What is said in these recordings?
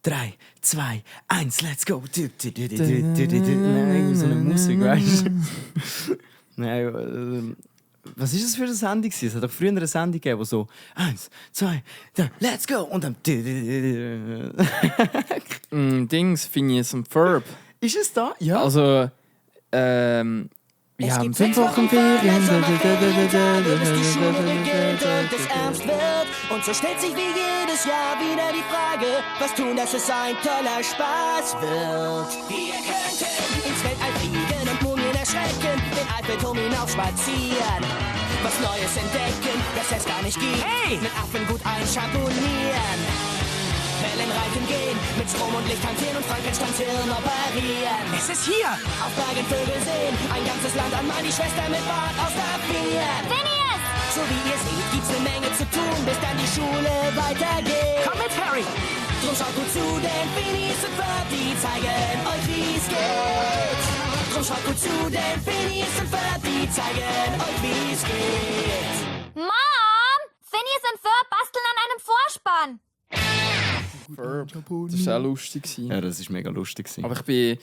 3, 2, 1, let's go. Nein, so eine Musik, weißt du? Nein, was war das für eine Sendung? Es hat doch früher eine Sendung gegeben, wo so 1, 2, 3, let's go. Und dann. Dings, Phineas und Ferb. Ist es da? Ja. Also, wir haben 5 Wochen Ferien. bis die Schule beginnt und es ernst wird. Und so stellt sich wie jedes Jahr wieder die Frage, was tun, dass es ein toller Spaß wird. Wir könnten ins Weltall fliegen und Mumien erschrecken, den Eiffelturm hinauf spazieren, was Neues entdecken, das es gar nicht gibt. Hey! Mit Affen gut einschabulieren. Wellenreiten gehen, mit Strom und Licht hantieren und Frankensteins Hirn operieren. Es ist hier! Auf Bergen Vögel sehen, ein ganzes Land an meine Schwester mit Bart ausstaffieren. Phineas! So wie ihr seht, gibt's eine Menge zu tun, bis dann die Schule weitergeht. Komm mit, Harry! Drum schaut gut zu, denn Phineas und Ferb, die zeigen euch, wie's geht. Drum schaut gut zu, denn Phineas und Ferb, die zeigen euch, wie's geht. Mom! Phineas und Ferb basteln an einem Vorspann. Ferb. Das war auch lustig. Ja, das war mega lustig. Aber ich bin...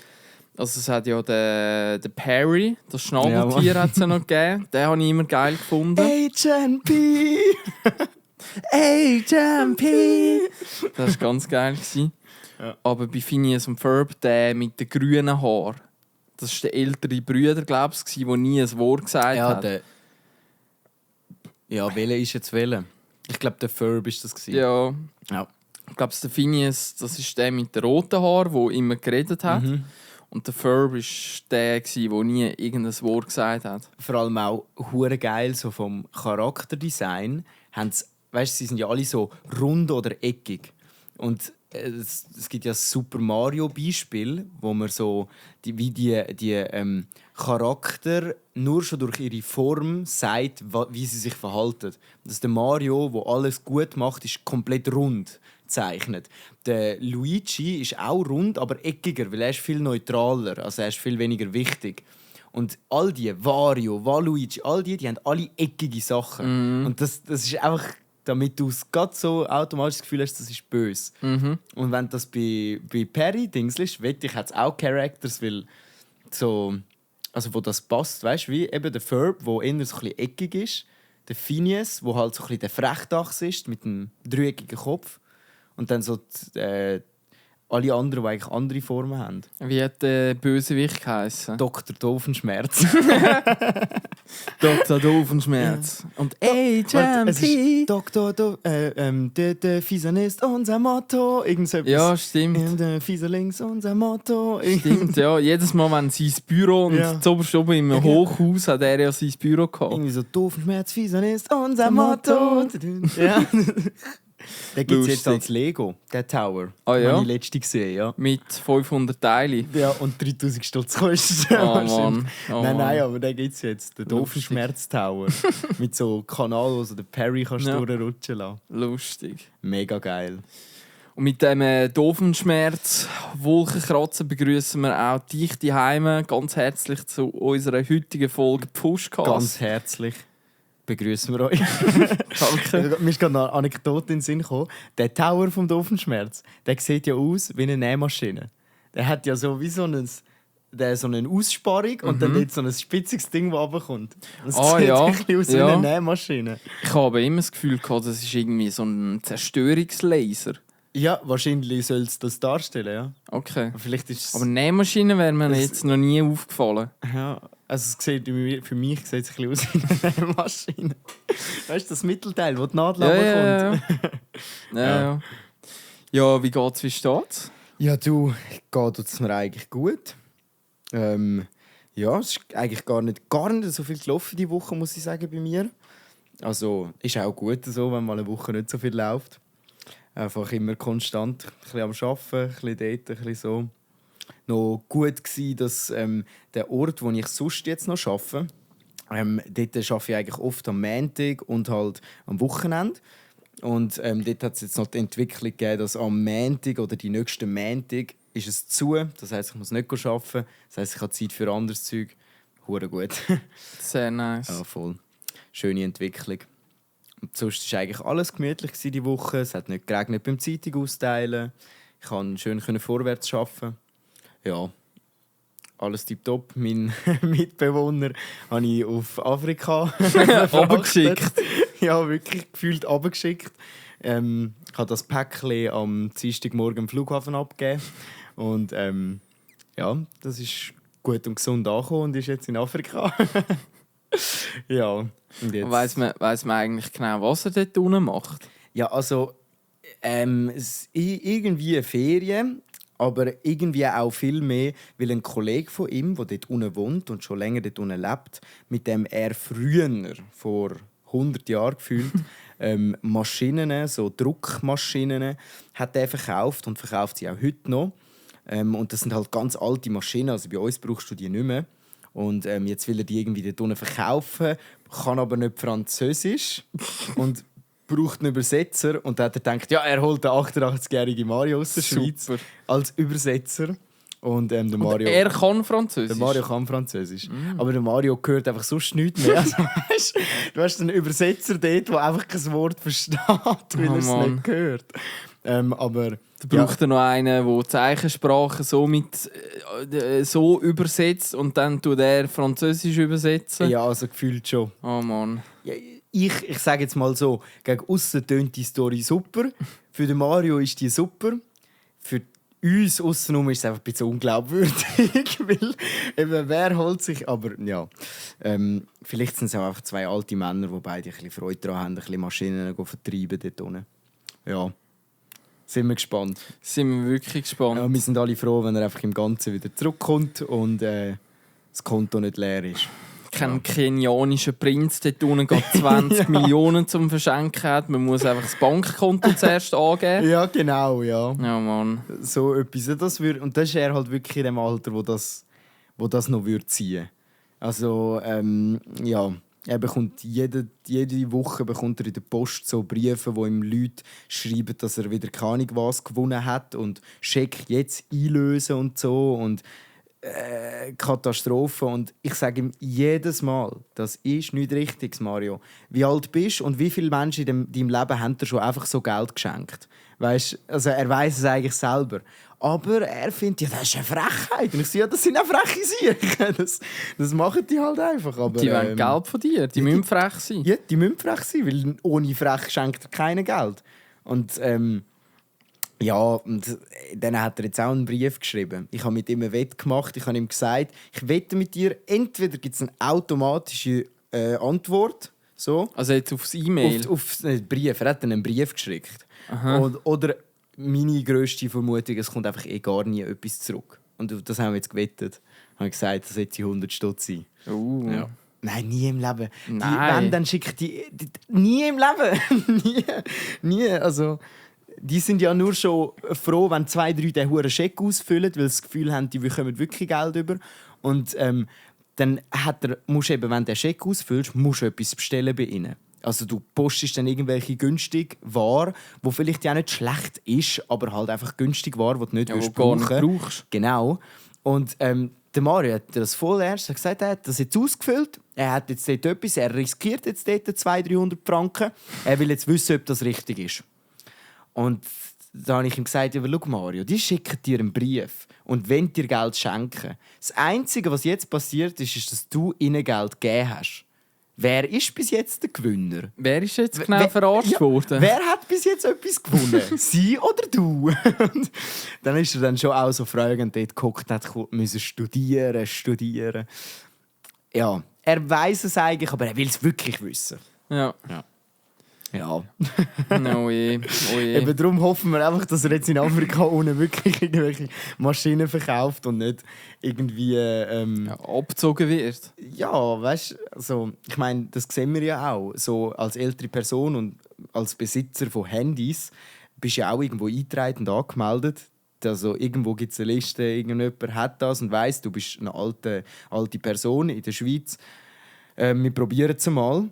Also es hat ja den Perry, das Schnabeltier, hat es ja noch gegeben. Den habe ich immer geil gefunden. HMP! HMP! Das war ganz geil. Ja. Aber bei Phineas und Ferb, der mit den grünen Haaren, das war der ältere Bruder, glaube ich, der nie ein Wort gesagt hat. Ja, welcher ist jetzt welcher? Ich glaube, der Ferb war das. Ja. Ja. Ich glaube, der Phineas, das ist der mit den roten Haaren, der immer geredet hat. Mhm. Und der Ferb war der, der nie irgendein Wort gesagt hat. Vor allem auch hure geil so vom Charakterdesign. Weißt, sie sind ja alle so rund oder eckig. Und es gibt ja das Super Mario Beispiel, wo man so die Charakter nur schon durch ihre Form sagt, wie sie sich verhalten. Dass der Mario, der alles gut macht, ist komplett rund gezeichnet. Der Luigi ist auch rund, aber eckiger, weil er ist viel neutraler, also er ist viel weniger wichtig. Und all die, Wario, Waluigi, all die haben alle eckige Sachen. Und das ist einfach, damit du es gerade so automatisch das Gefühl hast, das ist böse. Und wenn das bei Perry Dings ist, wette ich, hat es auch Characters, weil so, also wo das passt, weißt du, wie eben der Ferb, der eher so ein bisschen eckig ist, der Phineas, wo halt so ein bisschen der Frechdachs ist mit einem dreieckigen Kopf, und dann so alle anderen, die eigentlich andere Formen haben. Wie hat der Bösewicht geheißen? Dr. Doofenschmerz. Dr. Doofenschmerz. Und Es HMP. ist Dr. Der Fieser ist unser Motto. Irgendetwas. Ja, stimmt. Der Fieserling ist unser Motto. Stimmt, ja. Jedes Mal, wenn sein Büro und Ja. zuoberst oben im Hochhaus hat er ja sein Büro gehabt. Irgendwie so Doofenschmerz, Fieser ist unser Motto. Ja. Den gibt es jetzt Lustig. als Lego, der Tower. Ah, ja? Habe ich letztens gesehen, ja. Mit 500 Teilen. Ja, und 3000 Stutz kostet. Oh Mann. Oh, Nein, Mann. aber den gibt es jetzt. Der Lustig. Doofenschmerz-Tower. Mit so Kanal, wo so den Perry kannst Ja. durchrutschen lassen. Lustig. Mega geil. Und mit dem Doofenschmerz Wolkenkratzen begrüßen wir auch dich daheim ganz herzlich zu unserer heutigen Folge Pushcast. Ganz herzlich begrüßen wir euch. Danke. Mir ist gerade eine Anekdote in den Sinn gekommen. Der Tower vom Doofenschmerz, der sieht ja aus wie eine Nähmaschine. Der hat ja so wie so eine Aussparung und dann dort so ein spitziges Ding, das runterkommt. Das Ah, sieht ja. ein bisschen aus wie Ja. eine Nähmaschine. Ich habe immer das Gefühl gehabt, das ist irgendwie so ein Zerstörungslaser. Ja, wahrscheinlich soll es das darstellen, ja. Okay. Aber vielleicht ist es... Aber Nähmaschine wäre mir Das- jetzt noch nie aufgefallen. Ja, also es sieht, für mich sieht es ein bisschen aus wie eine Nähmaschine. Weißt du, das Mittelteil, wo die Nadel runterkommt? Ja. Ja, wie geht's, wie steht's? Ja, du, geht es mir eigentlich gut. Ja, es ist eigentlich gar nicht so viel gelaufen diese Woche, muss ich sagen, bei mir. Also, ist auch gut so, wenn mal eine Woche nicht so viel läuft. Einfach immer konstant, ein bisschen am Arbeiten, ein bisschen dort, ein bisschen so. Noch gut war, dass der Ort, wo ich sonst jetzt noch arbeite, dort arbeite ich eigentlich oft am Montag und halt am Wochenende. Und dort hat es jetzt noch die Entwicklung gegeben, dass am Montag oder die nächsten Montag ist es zu. Das heisst, ich muss nicht arbeiten. Das heisst, ich habe Zeit für anderes Zeug. Hure gut. Sehr nice. Ja, voll. Schöne Entwicklung. Und sonst war eigentlich alles gemütlich diese Woche. Es hat nicht geregnet beim Zeitung austeilen. Ich konnte schön vorwärts arbeiten. Ja, alles tipptopp. Mein Mitbewohner habe ich auf Afrika Runtergeschickt. Ja, wirklich gefühlt runtergeschickt. Ich habe das Päckchen am Dienstagmorgen am Flughafen abgegeben. Und ja, das ist gut und gesund angekommen und ist jetzt in Afrika. Ja, und jetzt... Weiss man eigentlich genau, was er dort unten macht? Ja, also irgendwie eine Ferien, aber irgendwie auch viel mehr, weil ein Kollege von ihm, der dort unten wohnt und schon länger dort unten lebt, mit dem er früher, vor 100 Jahren gefühlt, Maschinen, so Druckmaschinen, hat er verkauft und verkauft sie auch heute noch. Und das sind halt ganz alte Maschinen, also bei uns brauchst du die nicht mehr. Und jetzt will er die irgendwie dort unten verkaufen, kann aber nicht Französisch und braucht einen Übersetzer. Und dann hat er gedacht, ja, er holt den 88-jährigen Mario aus der Schweiz als Übersetzer. Und, der Mario, er kann Französisch? Der Mario kann Französisch. Aber der Mario hört einfach sonst nichts mehr. Also, weißt, du hast einen Übersetzer dort, der einfach kein Wort versteht, weil er es nicht hört. Aber... Da braucht er noch einen, der Zeichensprache so so übersetzt und dann tut er Französisch übersetzen. Ja, also gefühlt schon. Oh Mann. Ja, ich sage jetzt mal so, gegen aussen tönt die Story super. Für den Mario ist die super. Für uns aussenrum ist es einfach ein bisschen unglaubwürdig. Weil eben, wer holt sich... Aber ja, vielleicht sind es auch einfach zwei alte Männer, die beide ein bisschen Freude daran haben, ein bisschen Maschinen vertreiben dort unten. Ja. Sind wir gespannt. Sind wir wirklich gespannt. Ja, wir sind alle froh, wenn er einfach im Ganzen wieder zurückkommt und das Konto nicht leer ist. Kein kenianischer Prinz dort unten gerade 20 Millionen zum Verschenken hat. Man muss einfach das Bankkonto zuerst angeben. Ja, genau, ja. Ja, Mann. So etwas. Und das ist er halt wirklich in dem Alter, wo das noch ziehen würde. Also, ja... Er bekommt jede Woche bekommt er in der Post so Briefe, wo ihm Leute schreiben, dass er wieder keine Ahnung was gewonnen hat und Scheck jetzt einlösen und so und Katastrophe. Und ich sage ihm jedes Mal, das ist nicht richtig, Mario. Wie alt bist du und wie viele Menschen in deinem Leben haben dir schon einfach so Geld geschenkt? Weißt, also er weiß es eigentlich selber. Aber er findet, ja, das ist eine Frechheit. Und ich sage, ja, das sind auch freche Sachen. Das machen die halt einfach. Aber, die wollen Geld von dir, die müssen frech sein. Ja, die müssen frech sein, weil ohne frech schenkt er keinem Geld. Und ja, und dann hat er jetzt auch einen Brief geschrieben. Ich habe mit ihm ein Wett gemacht. Ich habe ihm gesagt, ich wette mit dir, entweder gibt es eine automatische Antwort. So, also jetzt aufs E-Mail? Auf den Brief. Er hat einen Brief geschickt. Oder meine grösste Vermutung, es kommt einfach gar nie etwas zurück. Und das haben wir jetzt gewettet. Habe ich gesagt, das sollte 100 Stutz sein. Ja. Nein, nie im Leben. Nein. Dann schickt die nie im Leben. nie. Also, die sind ja nur schon froh, wenn 2, 3 den huren Scheck ausfüllen, weil sie das Gefühl haben, die bekommen wirklich Geld über. Und dann musst du eben, wenn du den Scheck ausfüllst, musst du etwas bestellen bei ihnen. Also du postest dann irgendwelche günstige Ware, die vielleicht ja nicht schlecht ist, aber halt einfach günstig Ware, die du nicht brauchst. Genau. Und der Mario hat das voll ernst gesagt, er hat das jetzt ausgefüllt. Er hat jetzt dort etwas, er riskiert jetzt dort 200-300 Franken. Er will jetzt wissen, ob das richtig ist. Und da habe ich ihm gesagt, ja, schau Mario, die schicken dir einen Brief und wollen dir Geld schenken. Das Einzige, was jetzt passiert ist, ist, dass du ihnen Geld gegeben hast. Wer ist bis jetzt der Gewinner? Wer ist jetzt genau verarscht worden? Wer hat bis jetzt etwas gewonnen? Sie oder du? Und dann ist er dann schon auch so fragend dort geguckt, hat müssen studieren. Ja, er weiß es eigentlich, aber er will es wirklich wissen. Ja. Oh je. Eben darum hoffen wir einfach, dass er jetzt in Afrika ohne wirklich irgendwelche Maschinen verkauft und nicht irgendwie abgezogen wird. Ja, weißt du, also, ich meine, das sehen wir ja auch. So als ältere Person und als Besitzer von Handys bist du ja auch irgendwo eingetragen und angemeldet. Also irgendwo gibt es eine Liste, irgendjemand hat das und weiss, du bist eine alte Person in der Schweiz. Wir probieren es mal.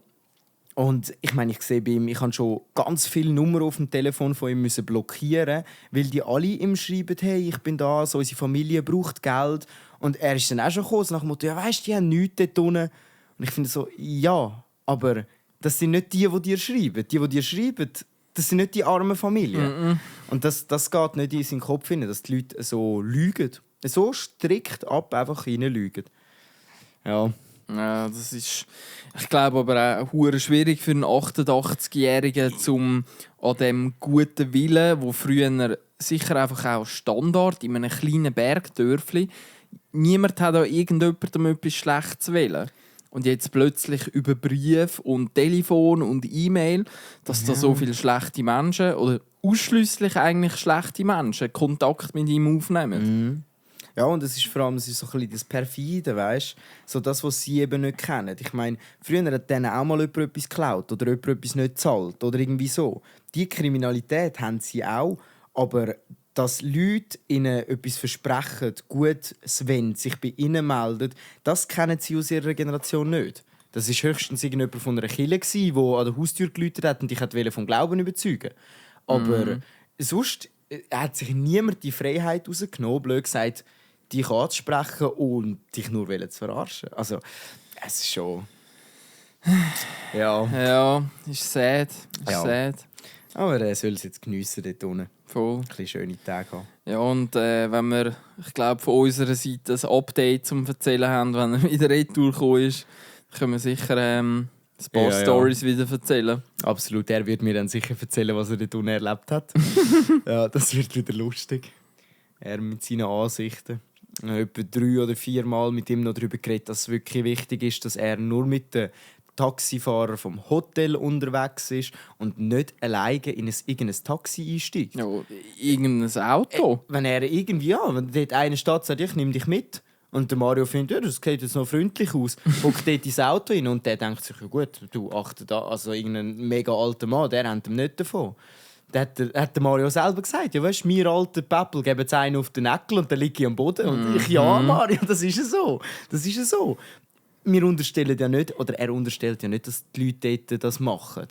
Und ich meine, ich sehe bei ihm, ich habe schon ganz viele Nummern auf dem Telefon von ihm müssen blockieren, weil die alle ihm schreiben, hey, ich bin da, so, unsere Familie braucht Geld. Und er ist dann auch schon gekommen, so nach dem Motto, ja weisst, die haben nichts dort unten. Und ich finde so, ja, aber das sind nicht die dir schreiben. Die dir schreiben, Das sind nicht die armen Familien. Und das geht nicht in seinen Kopf hinein, dass die Leute so lügen. So strikt einfach reinlügen. Ja. Ja, das ist, ich glaube aber auch hure schwierig für einen 88-Jährigen, um an dem guten Willen, wo früher sicher einfach auch Standard in einem kleinen Bergdörfli, niemand hat an irgendjemandem etwas Schlechtes zu wählen. Und jetzt plötzlich über Brief und Telefon und E-Mail, dass da so viele schlechte Menschen oder ausschliesslich eigentlich schlechte Menschen Kontakt mit ihm aufnehmen. Ja, und es ist vor allem so ein bisschen das Perfide, weißt? So das, was sie eben nicht kennen. Ich meine, früher hat denen auch mal jemand etwas geklaut oder jemand etwas nicht gezahlt oder irgendwie so. Die Kriminalität haben sie auch, aber dass Leute ihnen etwas versprechen, gut Sven sich bei ihnen meldet, das kennen sie aus ihrer Generation nicht. Das war höchstens irgendjemand von einer Kirche, der an der Haustür geläutet hat und dich vom Glauben überzeugen. Aber sonst hat sich niemand die Freiheit rausgenommen, blöd gesagt, dich anzusprechen und dich nur zu verarschen. Also, es ist schon... Ja. Ja, ist sad. Sad. Aber er soll es jetzt geniessen dort unten. Voll. Ein bisschen schöne Tage haben. Ja, und wenn wir, ich glaube, von unserer Seite ein Update zum Erzählen haben, wenn er wieder retour gekommen ist, können wir sicher ein paar Storys wieder erzählen. Absolut, er wird mir dann sicher erzählen, was er dort unten erlebt hat. Ja, das wird wieder lustig. Er mit seinen Ansichten. Ich habe etwa 3 oder 4 Mal mit ihm noch darüber geredet, dass es wirklich wichtig ist, dass er nur mit den Taxifahrer vom Hotel unterwegs ist und nicht alleine in irgendein Taxi einsteigt. Ja, irgendein Auto. Wenn er irgendwie, wenn dort einer steht, sagt, ich nehme dich mit. Und der Mario findet, ja, das sieht jetzt noch freundlich aus. Hockt dort ins Auto rein und der denkt sich, ja gut, du achte da, also irgendein mega alter Mann, der hat ihm nicht davon. Da hat der Mario selber gesagt, ja weißt, wir alten Päppel geben jetzt einen auf den Näckel und dann liege ich am Boden. Und ich, ja Mario, das ist so. Das ist so. Wir unterstellen ja nicht, oder er unterstellt ja nicht, dass die Leute dort das machen.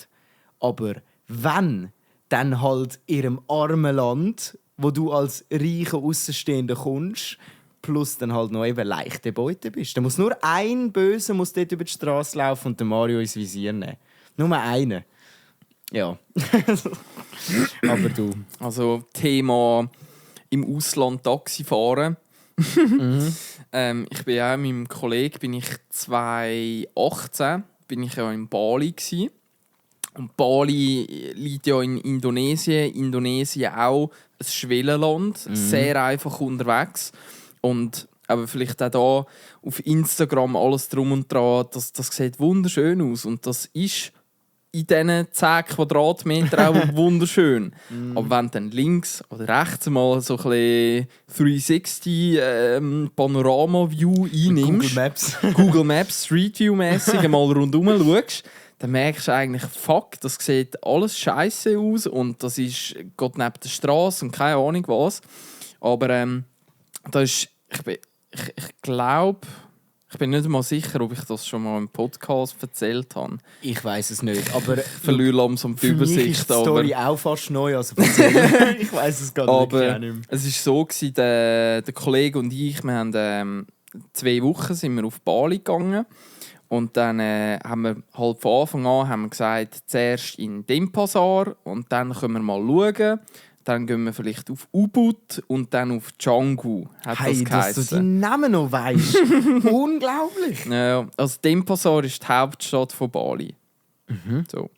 Aber wenn, dann halt in ihrem armen Land, wo du als reicher Aussenstehender kommst, plus dann halt noch eben leichte Beute bist. Da muss nur ein Böse muss dort über die Straße laufen und den Mario ins Visier nehmen. Nur einer. Ja. Aber du. Also Thema im Ausland Taxi fahren. Ich bin ja mit meinem Kollegen 2018 bin ich ja in Bali gsi. Und Bali liegt ja in Indonesien. Indonesien auch ein Schwellenland, sehr einfach unterwegs. Und aber vielleicht auch da auf Instagram alles drum und dran, das sieht wunderschön aus. Und das ist in diesen 10 Quadratmetern auch wunderschön. Aber wenn du dann links oder rechts mal so ein bisschen 360 Panorama-View einnimmst, Google Maps Street View-mässig mal rundherum schaust, dann merkst du eigentlich, fuck, das sieht alles scheiße aus und das ist geht neben der Straße und keine Ahnung was. Aber das ist, ich glaube, ich bin nicht mal sicher, ob ich das schon mal im Podcast erzählt habe. Ich weiß es nicht, aber ich verliere langsam die Übersicht. Für mich ist die Story auch fast neu, also ich weiß es gar nicht mehr. Es war so, der Kollege und ich, wir haben 2 Wochen sind wir auf Bali gegangen. Und dann haben wir halt von Anfang an gesagt, zuerst in Denpasar und dann können wir mal schauen. Dann gehen wir vielleicht auf Ubud und dann auf Canggu. Hey, dass du die Namen noch weißt. Unglaublich. Ja, also Denpasar ist die Hauptstadt von Bali. So.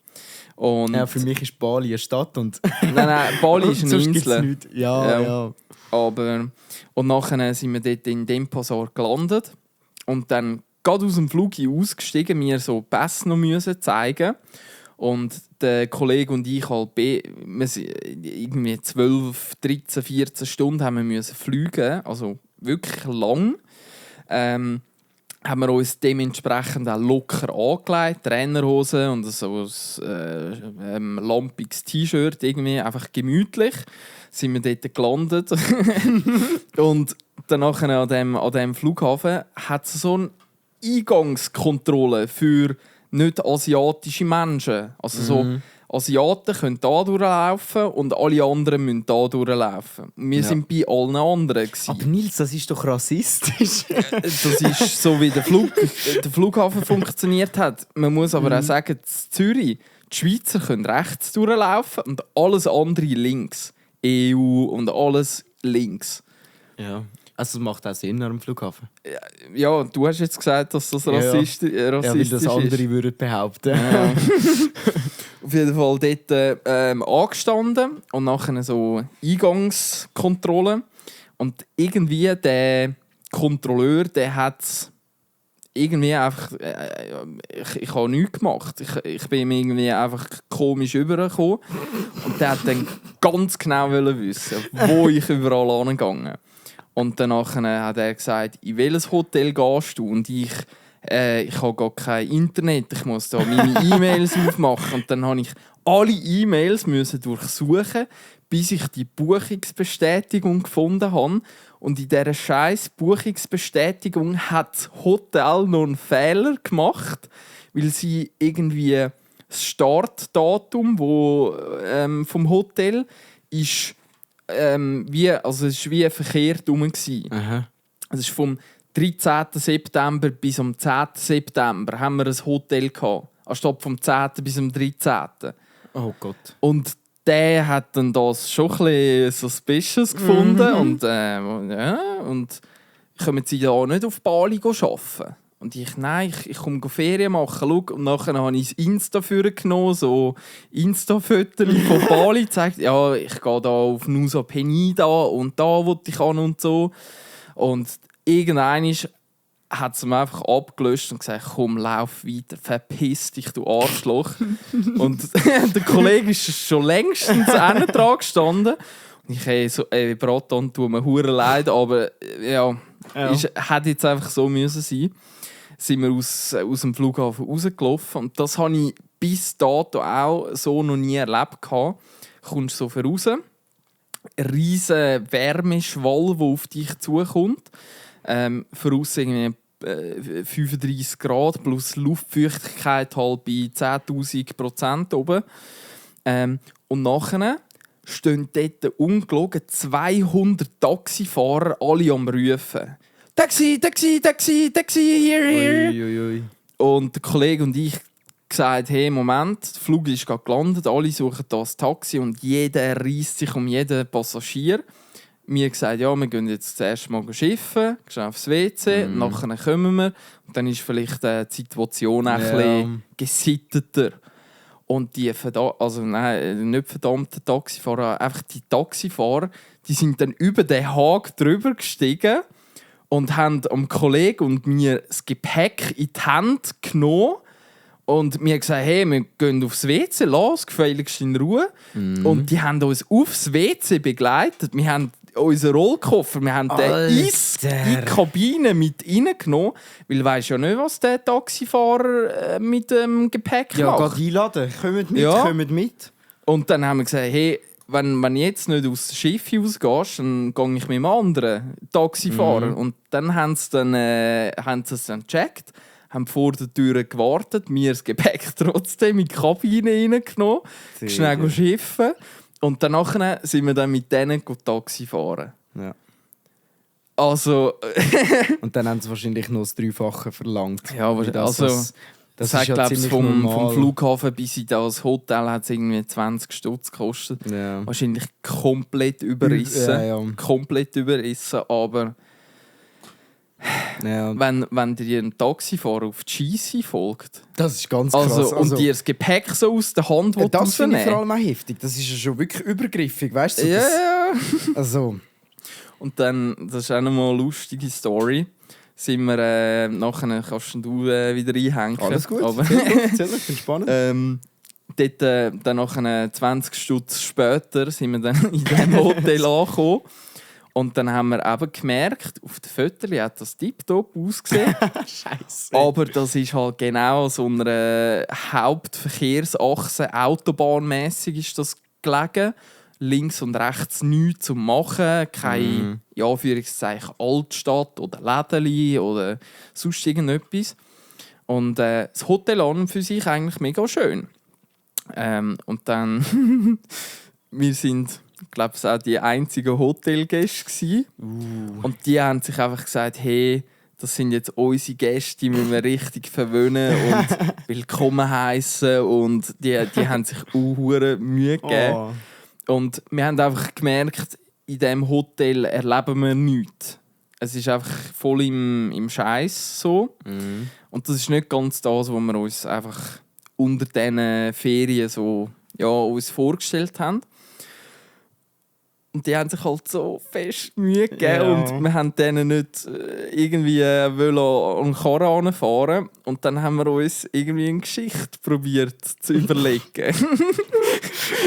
Und ja, für mich ist Bali eine Stadt. Und nein, Bali ist eine Insel. Ja. Aber, und nachher sind wir dort in Denpasar gelandet. Und dann gerade aus dem Flug ausgestiegen, mir so Pässe noch zeigen. Und der Kollege und ich halt irgendwie 12, 13, 14 Stunden haben wir müssen fliegen, also wirklich lang. Haben wir uns dementsprechend auch locker angelegt, Trainerhosen und so ein lampiges T-Shirt, irgendwie einfach gemütlich. Sind wir dort gelandet. Und danach an dem Flughafen hat es so eine Eingangskontrolle für nicht asiatische Menschen. Also so Asiaten können da durchlaufen und alle anderen müssen da durchlaufen. Wir sind bei allen anderen. Aber Nils, das ist doch rassistisch. Das ist so, wie der Flughafen funktioniert hat. Man muss aber auch sagen, in Zürich, die Schweizer können rechts durchlaufen und alles andere links. EU und alles links. Ja. Also es macht auch Sinn am Flughafen. Ja, du hast jetzt gesagt, dass das rassistisch Ja, weil das andere würden behaupten. Ja. Auf jeden Fall dort angestanden und nachher so Eingangskontrolle. Und irgendwie der Kontrolleur, der hat irgendwie einfach... ich habe nichts gemacht. Ich bin ihm irgendwie einfach komisch rübergekommen. Und der hat dann ganz genau wissen, wo ich überall hingegangen. Und danach hat er gesagt, in welches Hotel gehst du? Und ich habe gar kein Internet, ich muss da meine E-Mails aufmachen. Und dann habe ich alle E-Mails durchsuchen, bis ich die Buchungsbestätigung gefunden habe. Und in dieser scheiß Buchungsbestätigung hat das Hotel noch einen Fehler gemacht, weil sie irgendwie das Startdatum vom Hotel ist es ist wie verkehrt rum. Aha. Es ist vom 13. September bis am 10. September haben wir ein Hotel gehabt, anstatt vom 10. bis am 13. Oh Gott. Und der hat dann das schon ein bisschen suspicious gefunden. Und kommen sie da nicht auf Bali arbeiten? Und ich komme Ferien machen. Schau. Und nachher habe ich das Insta genommen, so Insta-Fotos von Bali gezeigt. Ja, ich gehe da auf Nusa Penida und da wollte ich an und so. Und irgendwann hat sie mir einfach abgelöscht und gesagt, komm, lauf weiter, verpiss dich, du Arschloch. Und der Kollege ist schon längstens dran gestanden. Und ich so, Braton, tut mir hure leid, aber ja. Hätte jetzt einfach so müssen sein. Sind wir aus dem Flughafen rausgelaufen. Und das habe ich bis dato auch so noch nie erlebt. Du kommst so voraus, ein riesen Wärmeschwall, der auf dich zukommt. Voraus irgendwie 35 Grad plus Luftfeuchtigkeit halt bei 10'000% oben. Und nachher stehen dort ungelogen 200 Taxifahrer alle am Rufen. Taxi, Taxi, Taxi, Taxi, here. Ui. Und der Kollege und ich gesagt, hey, Moment, der Flug ist gerade gelandet, alle suchen das Taxi und jeder reisst sich um jeden Passagier. Wir haben gesagt, ja, wir gehen jetzt zuerst mal schiffen, gehen aufs WC, nachher kommen wir und dann ist vielleicht die Situation ein bisschen gesitteter. Und die nicht verdammten Taxifahrer, einfach die Taxifahrer, die sind dann über den Haken drüber gestiegen und haben am Kollegen und mir das Gepäck in die Hände genommen. Und wir haben gesagt, hey, wir gehen aufs WC, lass gefälligst in Ruhe. Und die haben uns aufs WC begleitet. Wir haben unseren Rollkoffer, wir haben den in die Kabine mit reingenommen. Weil du weisst ja nicht, was der Taxifahrer mit dem Gepäck macht. Ja, gerade einladen. Kommt mit. Und dann haben wir gesagt, hey, wenn du jetzt nicht aus dem Schiff rausgehst, dann gehe ich mit einem anderen Taxifahrer. Und dann haben sie es dann gecheckt, haben vor der Tür gewartet, mir das Gepäck trotzdem in die Kabine reingenommen, schnell schiffen. Und danach sind wir dann mit denen Taxi fahren. Ja. Also... Und dann haben sie wahrscheinlich noch das Dreifache verlangt. Ja, aber das hat, glaube ich, vom Flughafen bis in das Hotel hat es irgendwie 20 Stutz gekostet. Ja. Wahrscheinlich komplett überrissen. Ja. Komplett überrissen, aber... Ja. Wenn dir ein Taxifahrer auf die Scheisse folgt. Das ist ganz krass. Und dir das Gepäck so aus der Hand rausnehmen. Das finde ich vor allem auch heftig. Das ist ja schon wirklich übergriffig, weißt du? So Ja. Also. Und dann, das ist auch noch mal eine lustige Story. Sind wir, nachher kannst du wieder einhängen. Alles gut. Aber, Erzähl, ich bin spannend. dort, dann nachher 20 Stutz später sind wir dann in diesem Hotel angekommen. Und dann haben wir eben gemerkt, auf den Fotos hat das tiptop ausgesehen. Scheiße. Aber das ist halt genau so eine Hauptverkehrsachse, autobahnmäßig ist das gelegen. Links und rechts nichts zu machen, keine Anführungszeichen Altstadt oder Lädeli oder sonst irgendetwas. Und das Hotel an und für sich eigentlich mega schön. Und dann, wir sind, ich glaube, es auch die einzigen Hotelgäste gewesen. Und die haben sich einfach gesagt, hey, das sind jetzt unsere Gäste, die müssen wir richtig verwöhnen und willkommen heißen und die haben sich auch Mühe gegeben. Oh. Und wir haben einfach gemerkt, in diesem Hotel erleben wir nichts. Es ist einfach voll im Scheiß so. Und das ist nicht ganz das, was wir uns einfach unter diesen Ferien so, uns vorgestellt haben. Und die haben sich halt so fest Mühe gegeben und wir haben denen nicht irgendwie an den Karren fahren. Und dann haben wir uns irgendwie eine Geschichte probiert zu überlegen.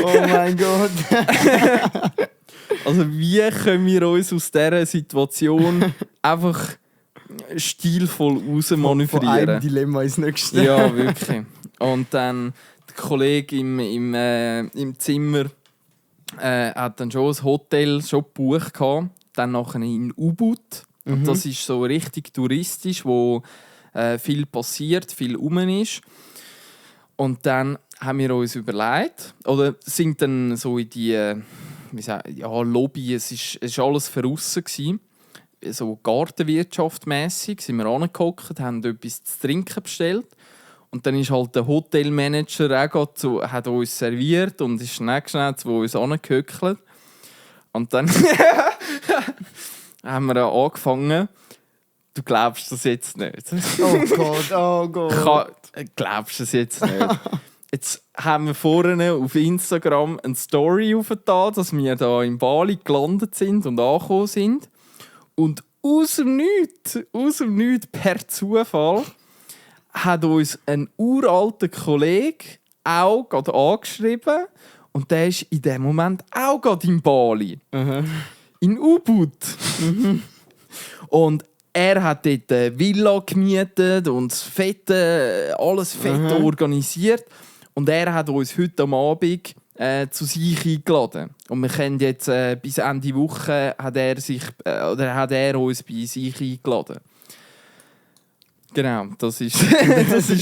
Oh mein Gott. Also wie können wir uns aus dieser Situation einfach stilvoll Von einem rausmanövrieren? Dilemma ins nächste. Ja, wirklich. Und dann der Kollege im Zimmer hat dann schon ein Hotel gebucht. Dann nachher in Ubud. Und das ist so richtig touristisch, wo viel passiert, viel rum ist. Und dann haben wir uns überlegt, oder sind dann so in die Lobby, es ist alles verrissen gsi, so Gartenwirtschaft-mässig, sind wir angehockt, haben etwas zu trinken bestellt. Und dann ist halt der Hotelmanager auch hat uns serviert und ist schnell zu uns angehöckelt. Und dann haben wir angefangen. Du glaubst das jetzt nicht. Oh Gott. Glaubst du das jetzt nicht? Jetzt haben wir vorne auf Instagram eine Story aufgetan, dass wir da in Bali gelandet sind und angekommen sind. Und aus dem Nichts, per Zufall, hat uns ein uralter Kollege auch gerade angeschrieben. Und der ist in dem Moment auch gerade in Bali. In Ubud. Und er hat dort eine Villa gemietet und alles fett organisiert. Und er hat uns heute am Abend zu sich eingeladen. Und wir können jetzt bis Ende Woche hat er uns bei sich eingeladen. Genau, das ist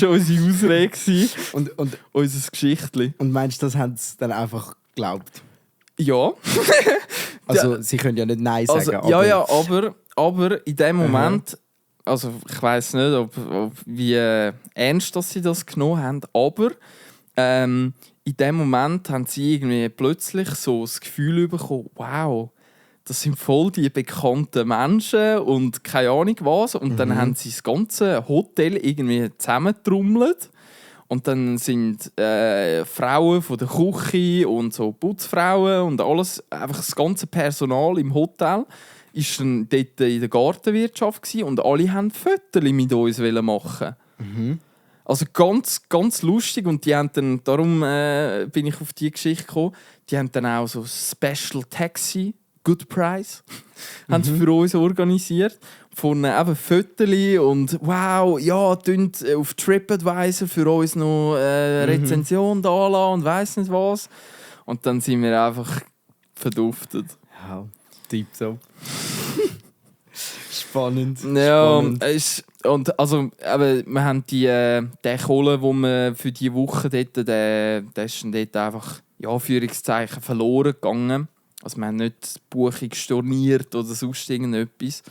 unsere Ausrede und unser Geschichtli. Und meinst du, das haben sie dann einfach geglaubt? Ja. Also sie können ja nicht Nein sagen. Aber in dem Moment, also ich weiss nicht, wie ernst dass sie das genommen haben, aber in dem Moment haben sie irgendwie plötzlich so das Gefühl bekommen, wow, das sind voll die bekannten Menschen und keine Ahnung was. Und dann haben sie das ganze Hotel irgendwie zusammengetrommelt. Und dann sind Frauen von der Küche und so Putzfrauen und alles, einfach das ganze Personal im Hotel ist dann dort in der Gartenwirtschaft gewesen, und alle wollten Fotos mit uns machen. Also ganz, ganz lustig. Und die haben dann, darum bin ich auf die Geschichte gekommen, die haben dann auch so Special Taxi, Good Price, haben sie für uns organisiert. Von eben Fotos und wow, ja, auf TripAdvisor für uns noch Rezension da lassen und weiss nicht was. Und dann sind wir einfach verduftet. Ja, tipptopp. Spannend. Ja, spannend. und also, aber wir haben den Kohle, den wir für diese Woche dort, der ist dann dort einfach, ja, Führungszeichen verloren gegangen. Also wir haben nicht die Buchung storniert oder sonst irgendetwas.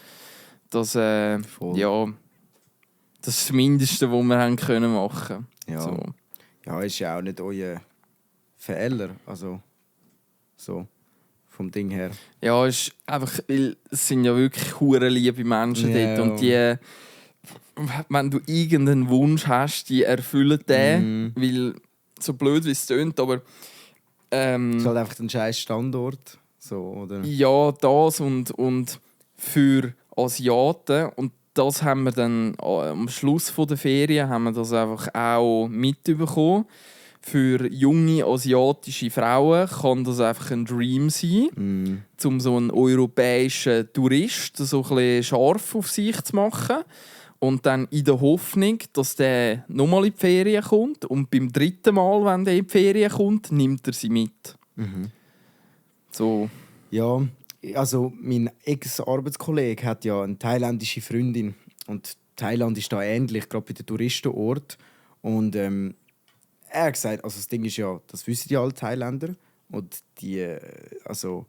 Das, das ist das Mindeste, was wir haben können machen. Ja. So. Ja, ist ja auch nicht euer Fehler. Also so vom Ding her. Ja, es ist einfach, weil es sind ja wirklich hure liebe Menschen dort. Und die, wenn du irgendeinen Wunsch hast, die erfüllen den. Weil, so blöd wie es tönt, aber Es ist halt einfach ein scheiß Standort. So, oder? ja, das und für Asiaten, und das haben wir dann am Schluss der Ferien haben wir das einfach auch mitbekommen. Für junge asiatische Frauen kann das einfach ein Dream sein, um so einen europäischen Tourist so ein bisschen scharf auf sich zu machen. Und dann in der Hoffnung, dass der nochmal in die Ferien kommt. Und beim dritten Mal, wenn der in die Ferien kommt, nimmt er sie mit. So. Ja, also mein Ex-Arbeitskollege hat ja eine thailändische Freundin. Und Thailand ist da ähnlich, gerade bei den Touristenort. Und er hat gesagt, also das Ding ist ja, das wissen ja alle Thailänder. Und die, also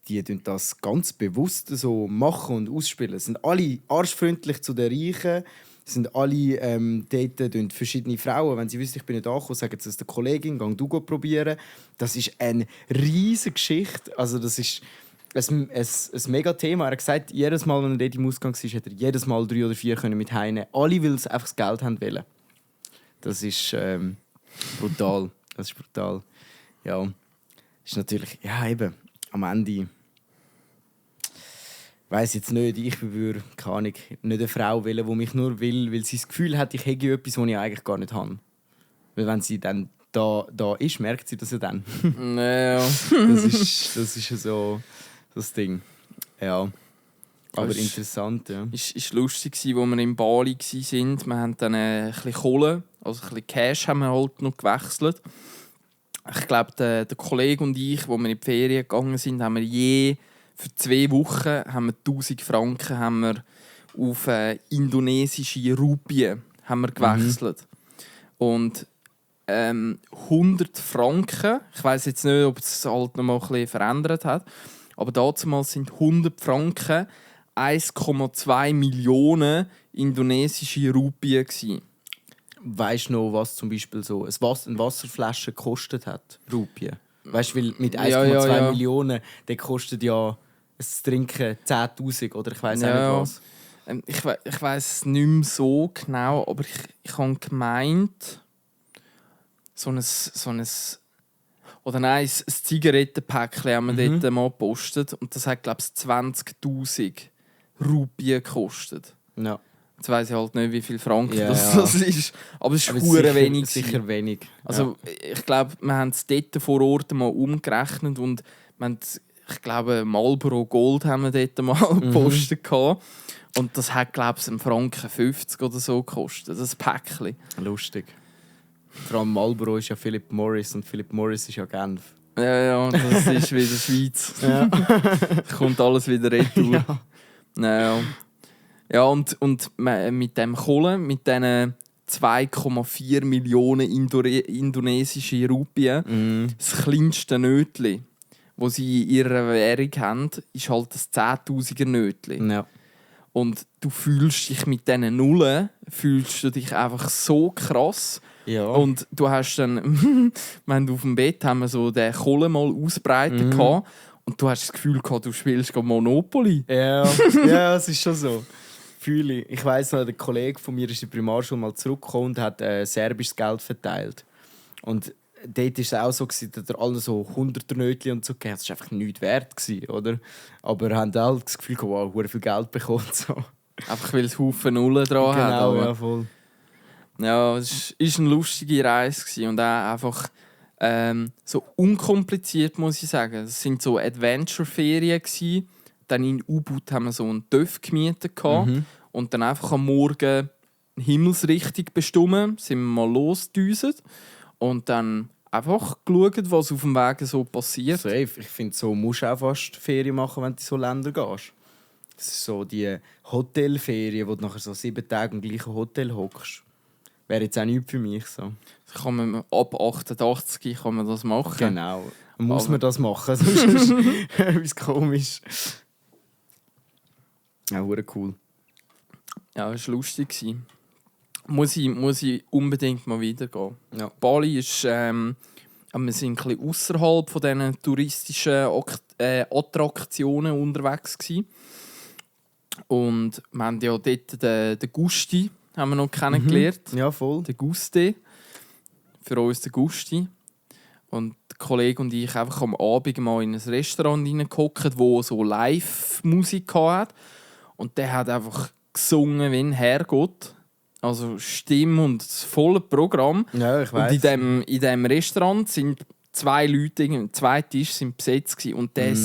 die tun das ganz bewusst so machen und ausspielen. Es sind alle arschfreundlich zu den Reichen. Es sind alle daten verschiedene Frauen. Wenn sie wissen, ich bin nicht angekommen, sagen sie es der Kollegin, geh du probieren. Das ist eine riesige Geschichte. Also das ist ein mega Thema. Er hat gesagt, jedes Mal, wenn er dort im Ausgang war, hätte er jedes Mal 3 oder 4 mit heimnehmen. Alle, weil sie einfach das Geld haben wollen. Das ist brutal. Das ist brutal. Ja, ist natürlich, ja eben, am Ende weiss jetzt nicht, ich würde keine Ahnung, nicht eine Frau wählen, die mich nur will, weil sie das Gefühl hat, ich hätte etwas, was ich eigentlich gar nicht habe. Weil wenn sie dann da ist, merkt sie das ja dann. Ja. Das ist ja so das Ding. Ja. Aber Das interessant, ja. Ist lustig, als wir in Bali waren. Wir haben dann ein bisschen Kohle, also ein bisschen Cash haben wir halt noch gewechselt. Ich glaube, der Kollege und ich, als wir in die Ferien gegangen sind, haben wir je für 2 Wochen haben wir 1000 Franken haben wir auf indonesische Rupien haben wir gewechselt. Und 100 Franken, ich weiss jetzt nicht, ob es halt noch mal ein bisschen verändert hat, aber damals sind 100 Franken 1,2 Millionen indonesische Rupien gewesen. Weißt du noch, was zum Beispiel so eine Wasserflasche gekostet hat? Rupien. Weißt du, weil mit 1,2 Millionen, der kostet ja das Trinken 10'000 oder ich weiss auch nicht was. Ich weiss es nicht mehr so genau, aber ich habe gemeint, ein Zigarettenpäckchen haben wir dort mal gepostet und das hat, glaube ich, 20'000 Rupien gekostet. Ja. Jetzt weiss ich halt nicht, wie viel Franken das ist, aber es ist sicher wenig. Sicher wenig. Also ich glaube, wir haben es dort vor Ort mal umgerechnet und wir haben, ich glaube, Marlboro Gold haben wir dort mal gepostet. Und das hat, glaube ich, 1,50 Franken oder so gekostet, das Päckchen. Lustig. Vor allem Marlboro ist ja Philip Morris und Philip Morris ist ja Genf. Ja, das ist wieder Schweiz. Ja. Kommt alles wieder retour. Ja, und mit dem Kohle, mit diesen 2,4 Millionen indonesische Rupien, das kleinste Nötli, das sie in ihrer Währung haben, ist halt das 10'000er Nötli. Ja. Und du fühlst dich mit diesen Nullen einfach so krass. Ja. Und du hast dann, wenn du auf dem Bett haben wir so den Kohle mal ausbreitet gehabt, und du hast das Gefühl gehabt, du spielst gerade Monopoly. Ja, es ist schon so. Fühle ich. Ich weiss noch, der Kollege von mir ist in der Primarschule mal zurückgekommen und hat serbisches Geld verteilt. Und dort war es auch so, dass er alle so 100er Nötchen und so gegeben hat. Das war einfach nichts wert, oder? Aber er hat halt das Gefühl, wow, sehr viel Geld bekommen. So. Einfach weil es Haufen Nullen dran hat. Genau, ja, voll. Ja, es war eine lustige Reise und auch einfach so unkompliziert, muss ich sagen. Es waren so Adventure-Ferien. Dann in U-Boot haben wir so einen Töff gemietet und dann einfach am Morgen Himmelsrichtung bestimmt, sind wir mal losgedüset und dann einfach geschaut, was auf dem Weg so passiert. Safe. Ich finde, so musst du auch fast Ferien machen, wenn du in so Länder gehst. Das ist so die Hotelferien, wo du nachher so 7 Tage im gleichen Hotel hockst. Wäre jetzt auch nichts für mich. So. Kann man, ab 88 kann man das machen. Genau. Muss man das machen, sonst ist es komisch. Ja, cool. Ja, es war lustig. Muss ich unbedingt mal wieder gehen. Ja. Bali ist, wir sind ein bisschen außerhalb von diesen touristischen Attraktionen unterwegs gewesen. Und wir haben ja dort den Gusti haben wir noch kennengelernt. Ja, voll. Den Gusti. Für uns der Gusti. Und der Kollege und ich einfach am Abend mal in ein Restaurant reingehockt, wo so Live-Musik hatte. Und der hat einfach gesungen wie ein Herrgott. Also Stimme und das volle Programm. Ja, ich weiss. Und in diesem Restaurant sind 2 Leute, 2 Tische sind besetzt gewesen. Und der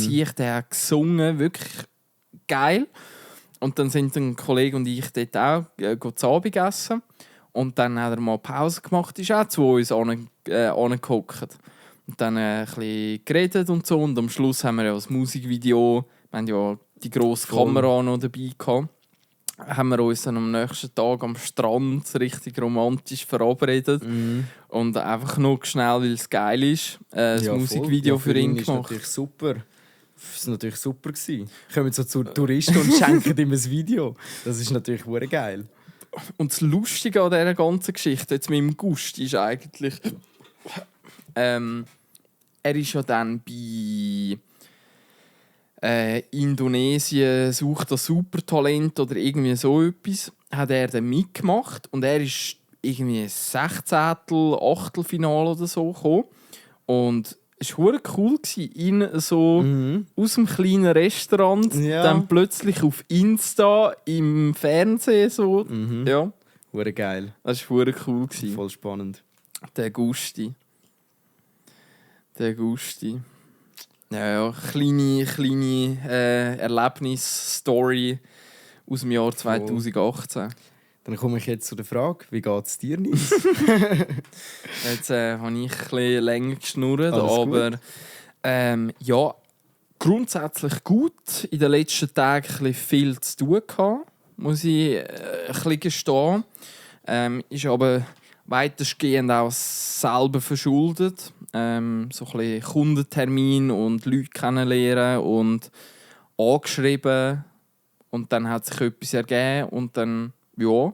hat gesungen, wirklich geil. Und dann sind ein Kollege und ich dort auch zu Abend gegessen. Und dann hat er mal Pause gemacht, ist auch zu uns angehockt. Und dann ein bisschen geredet und so. Und am Schluss haben wir ja das Musikvideo, wir haben ja die grosse Kamera noch dabei gehabt. Haben wir uns dann am nächsten Tag am Strand richtig romantisch verabredet. Und einfach noch schnell, weil es geil ist, das Musikvideo für ihn gemacht. Ist natürlich super. Das war natürlich super. Kommen so zu Touristen und schenken ihm ein Video. Das ist natürlich hure geil. Und das Lustige an dieser ganzen Geschichte, jetzt mit dem Gusti, ist eigentlich... er ist ja dann bei Indonesien sucht das Supertalent oder irgendwie so etwas, hat er dann mitgemacht und er ist irgendwie 16. Achtelfinale oder so gekommen. Und es war cool, ihn so aus dem kleinen Restaurant dann plötzlich auf Insta im Fernsehen so. Ja. Hure geil. Das war cool. Voll spannend. Der Gusti. Ja, kleine Erlebnisstory aus dem Jahr 2018. Dann komme ich jetzt zu der Frage, wie geht es dir nicht? Jetzt habe ich ein bisschen länger geschnurrt, Alles aber ja, grundsätzlich gut. In den letzten Tagen ein bisschen viel zu tun gehabt, muss ich ein bisschen gestehen. Ist aber weitestgehend auch selber verschuldet. So ein bisschen Kundentermin und Leute kennenlernen und angeschrieben. Und dann hat sich etwas ergeben und dann, ja,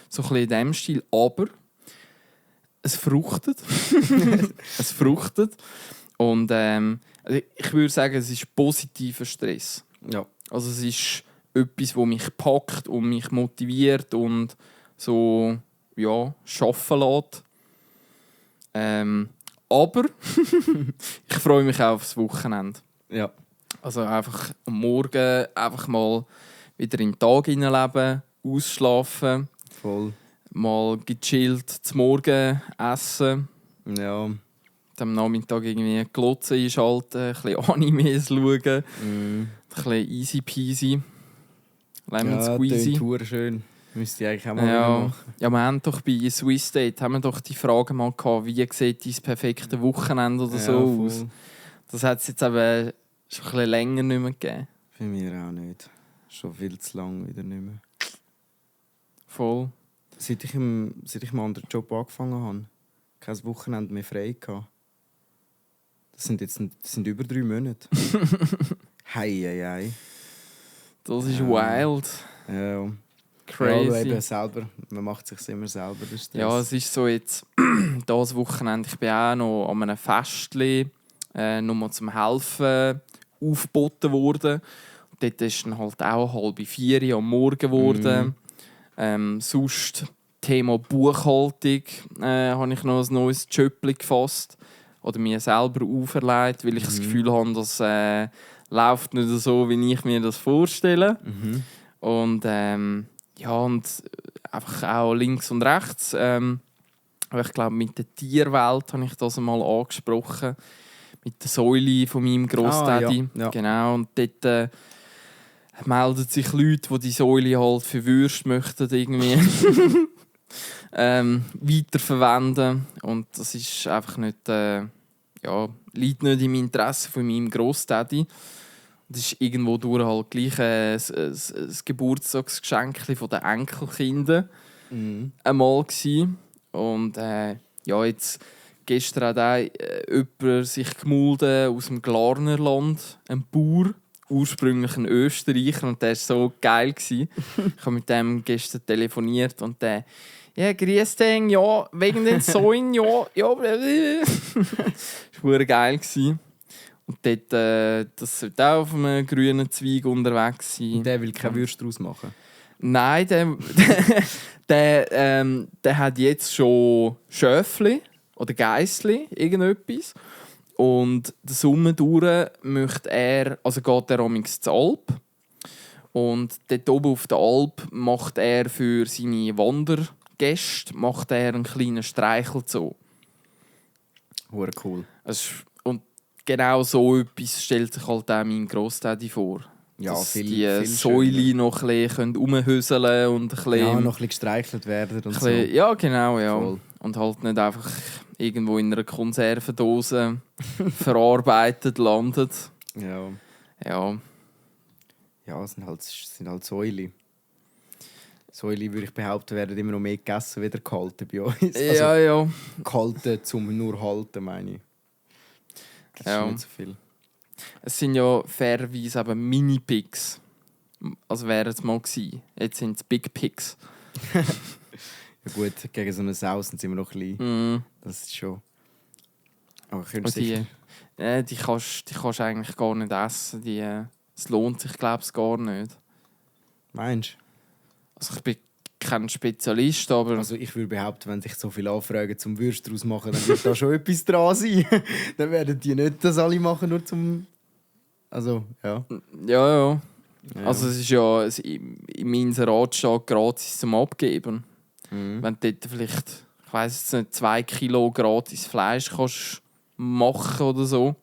so ein bisschen in diesem Stil. Aber es fruchtet. Es fruchtet. Und ich würde sagen, es ist positiver Stress. Ja. Also es ist etwas, das mich packt und mich motiviert und so, ja, arbeiten lässt. Aber ich freue mich auch aufs Wochenende. Ja. Also einfach am Morgen einfach mal wieder in den Tag hineinleben, ausschlafen, Voll. mal gechillt zum Morgen essen, Ja. am Nachmittag irgendwie Glotze einschalten, ein bisschen Animes schauen, ein bisschen easy peasy, lemon squeezy. Ja, klingt schön. Müsste ich eigentlich auch mal Ja, wir haben doch bei Swiss Date haben wir doch die Frage mal gehabt, wie sieht dein perfekte Wochenende oder so voll. aus. Das hat es jetzt aber schon ein bisschen länger nicht mehr gegeben. Bei mir auch nicht. Schon viel zu lang wieder nicht mehr. Voll. Seit ich einen anderen Job angefangen habe, kein Wochenende mehr frei gehabt. Das sind über 3 Monate. Hei. Das ist wild. Ja. Crazy. Ja, eben selber. Man macht es sich immer selber. Der Stress. Ja, es ist so jetzt das Wochenende. Ich bin auch noch an einem Festli nochmal zum Helfen aufgeboten worden. Und dort ist dann halt auch 3:30 am Morgen geworden. Sonst Thema Buchhaltung habe ich noch ein neues Jöppli gefasst oder mir selber auferlegt, weil ich das Gefühl habe, das läuft nicht so, wie ich mir das vorstelle. Und ja, und einfach auch links und rechts. Aber ich glaube, mit der Tierwelt habe ich das einmal angesprochen. Mit der Säule von meinem Grossdaddy. Ja. Genau, und dort melden sich Leute, die Säule halt für Würste möchten irgendwie weiterverwenden. Und das ist einfach nicht, liegt nicht im Interesse von meinem Grossdaddy. Das war irgendwo durch halt gleich ein Geburtstagsgeschenk von den Enkelkindern einmal gewesen. Und ja, jetzt gestern hat auch jemand sich gemulden aus dem Glarnerland, ein Bauer, ursprünglich ein Österreicher, und der war so geil. Ich habe mit dem gestern telefoniert und der «Ja, grüß dich, ja, wegen den Säulen, ja». Das war geil. Und dort, das sollte auch auf einem grünen Zweig unterwegs sein. Und der will keine Würste draus machen? Nein, der hat jetzt schon Schöfli oder Geissli, irgendetwas. Und den Sommer durch möchte er, also geht er amigs zur Alp. Und dort oben auf der Alp macht er für seine Wandergäste einen kleinen Streichelzoo. Hure cool. Und genau so etwas stellt sich halt auch mein Grossdaddy vor. Ja, dass viel die Säule noch ein bisschen rumhöseln und ein bisschen, ja, noch ein bisschen gestreichelt werden und so. Ja, genau, ja. Voll. Und halt nicht einfach irgendwo in einer Konservendose verarbeitet landet. Ja. Ja. Ja, es sind halt Säule. Säule, würde ich behaupten, werden immer noch mehr gegessen, wieder gehalten bei uns. Ja. Gehalten, zum nur halten, meine ich. Das ist Ja. nicht so viel. Es sind ja fairerweise eben Mini-Pigs. Also wären es mal gewesen. Jetzt sind es Big Pigs. Ja gut, gegen so eine Saus sind wir noch klein. Das ist schon... Aber könntest du sicher... Die kannst du eigentlich gar nicht essen. Es lohnt sich, glaube ich, gar nicht. Meinst du? Also ich bin kein Spezialist, aber... Also ich würde behaupten, wenn sich so viele anfragen zum Würst draus machen, dann wird da schon etwas dran sein. Dann werden die nicht das alle machen, nur zum... Also, ja. Ja. Also es ist ja im Inserat steht gratis zum Abgeben. Wenn du dort vielleicht, ich weiss jetzt nicht, 2 Kilo gratis Fleisch kannst machen oder so.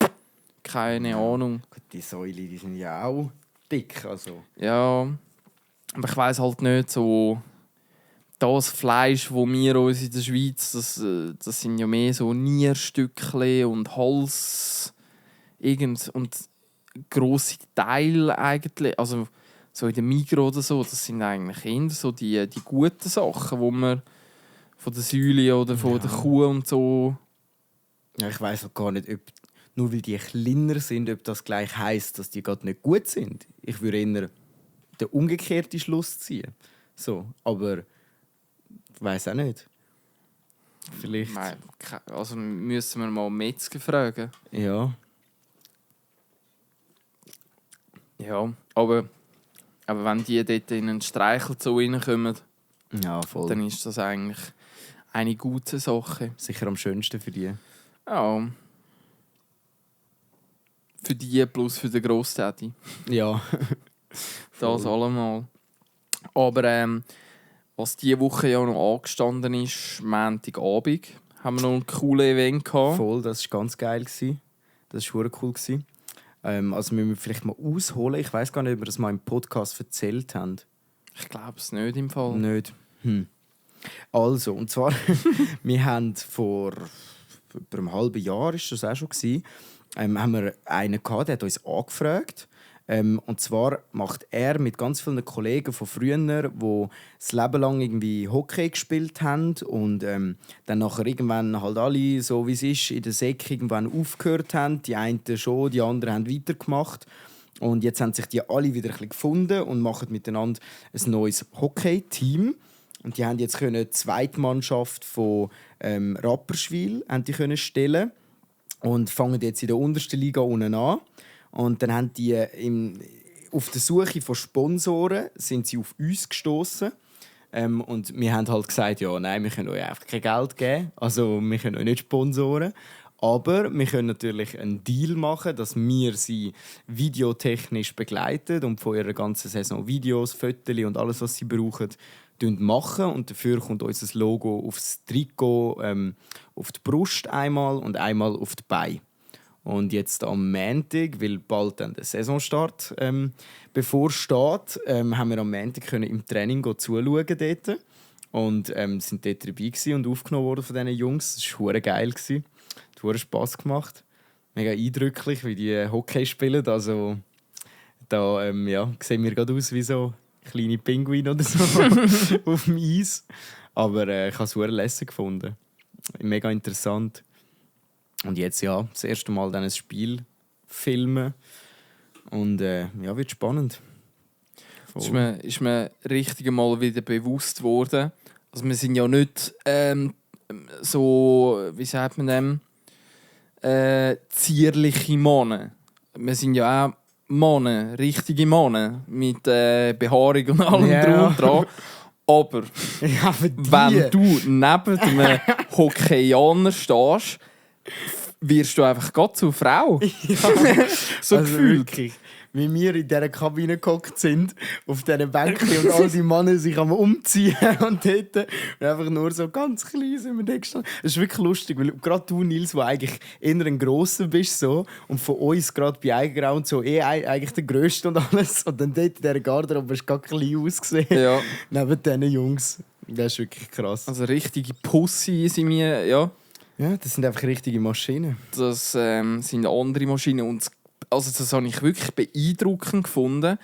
Keine Ahnung. Gut, die Säule, die sind ja auch dick, also. Ja, aber ich weiss halt nicht so... Das Fleisch, das wir uns in der Schweiz, das sind ja mehr so Nierstückchen und Hals und grosse Teile eigentlich. Also so in der Migros oder so, das sind eigentlich eher so die guten Sachen, die man von der Säule oder von der Kuh und so... Ja, ich weiss auch gar nicht, ob nur weil die kleiner sind, ob das gleich heisst, dass die gerade nicht gut sind. Ich würde eher den umgekehrten Schluss ziehen. So, aber ich weiss auch nicht. Vielleicht. Nein, also müssen wir mal Metzger fragen. Ja. Ja, aber wenn die dort in einen Streichelzoo reinkommen, Ja, voll. dann ist das eigentlich eine gute Sache. Sicher am schönsten für die. Ja. Für die plus für den Grosstäti. Ja. Das allemal. Aber was diese Woche ja noch angestanden ist, Montagabend, haben wir noch ein cooles Event gehabt. Voll, das war ganz geil. Das war cool. Also müssen wir vielleicht mal ausholen. Ich weiss gar nicht, ob wir das mal im Podcast erzählt haben. Ich glaube es nicht im Fall. Nicht. Also, und zwar, wir haben vor über einem halben Jahr, ist das auch schon gewesen, haben wir einen gehabt, der hat uns angefragt. Und zwar macht er mit ganz vielen Kollegen von früher, die das Leben lang irgendwie Hockey gespielt haben und dann nachher irgendwann halt alle, so wie es ist, in der Säcke irgendwann aufgehört haben. Die einen schon, die anderen haben weitergemacht. Und jetzt haben sich die alle wieder ein bisschen gefunden und machen miteinander ein neues Hockey-Team. Und die haben jetzt die Zweitmannschaft von Rapperswil stellen und fangen jetzt in der untersten Liga unten an. Und dann haben die auf der Suche von Sponsoren sind sie auf uns gestoßen. Und wir haben halt gesagt, ja, nein, wir können euch einfach kein Geld geben. Also wir können euch nicht sponsoren. Aber wir können natürlich einen Deal machen, dass wir sie videotechnisch begleiten und von ihrer ganzen Saison Videos, Fotos und alles, was sie brauchen, machen. Und dafür kommt unser Logo aufs Trikot, auf die Brust einmal und einmal auf die Beine. Und jetzt am Montag, weil bald dann der Saisonstart bevorsteht, haben wir am Montag im Training zuschauen dort. Und sind dort dabei und aufgenommen worden von diesen Jungs. Das war geil. Es hat Spass gemacht. Mega eindrücklich, wie die Hockey spielen. Also, da sehen wir gerade aus wie so kleine Pinguine oder so auf dem Eis. Aber ich habe es sehr lässig gefunden. Mega interessant. Und jetzt das erste Mal dann ein Spiel filmen. Und wird spannend. Ist mir richtig mal wieder bewusst worden. Also wir sind ja nicht so, wie sagt man dem, zierliche Männer. Wir sind ja auch Männer, richtige Männer, mit Behaarung und allem drum und dran. Aber wenn du neben einem Hockeyaner stehst, wirst du einfach Gott zur Frau. Ja, so also gefühlt. Wirklich, wie wir in dieser Kabine gehockt sind, auf diesen Bänken und all die Männer sich am Umziehen und dort und einfach nur so ganz klein sind wir da gestanden. Das ist wirklich lustig, weil gerade du, Nils, der eigentlich eher ein Grosser bist so, und von uns gerade bei Eigenground so eigentlich der Grösste und alles. Und dann dort in dieser Garderobe hast du gar klein ausgesehen. Ja. Neben diesen Jungs. Das ist wirklich krass. Also richtige Pussy sind wir, ja. Ja, das sind einfach richtige Maschinen. Das sind andere Maschinen. Und das habe ich wirklich beeindruckend gefunden.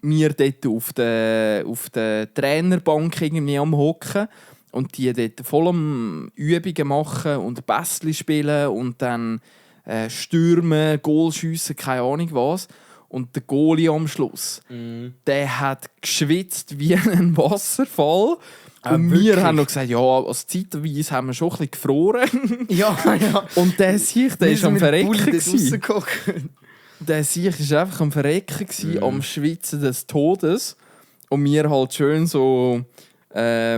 Wir dort auf der Trainerbank irgendwie am Hocken und die dort voll am Übungen machen und Bässli spielen und dann stürmen, Goal schiessen, keine Ahnung was. Und der Goalie am Schluss, der hat geschwitzt wie ein Wasserfall. Und wir haben noch gesagt, ja, als zeitweise haben wir schon ein bisschen gefroren. Ja. Und der Sieg, der ist am Verrecken. Rausgekommen. Der Sieg war einfach am Verrecken, am Schwitzen des Todes. Und wir halt schön so... halt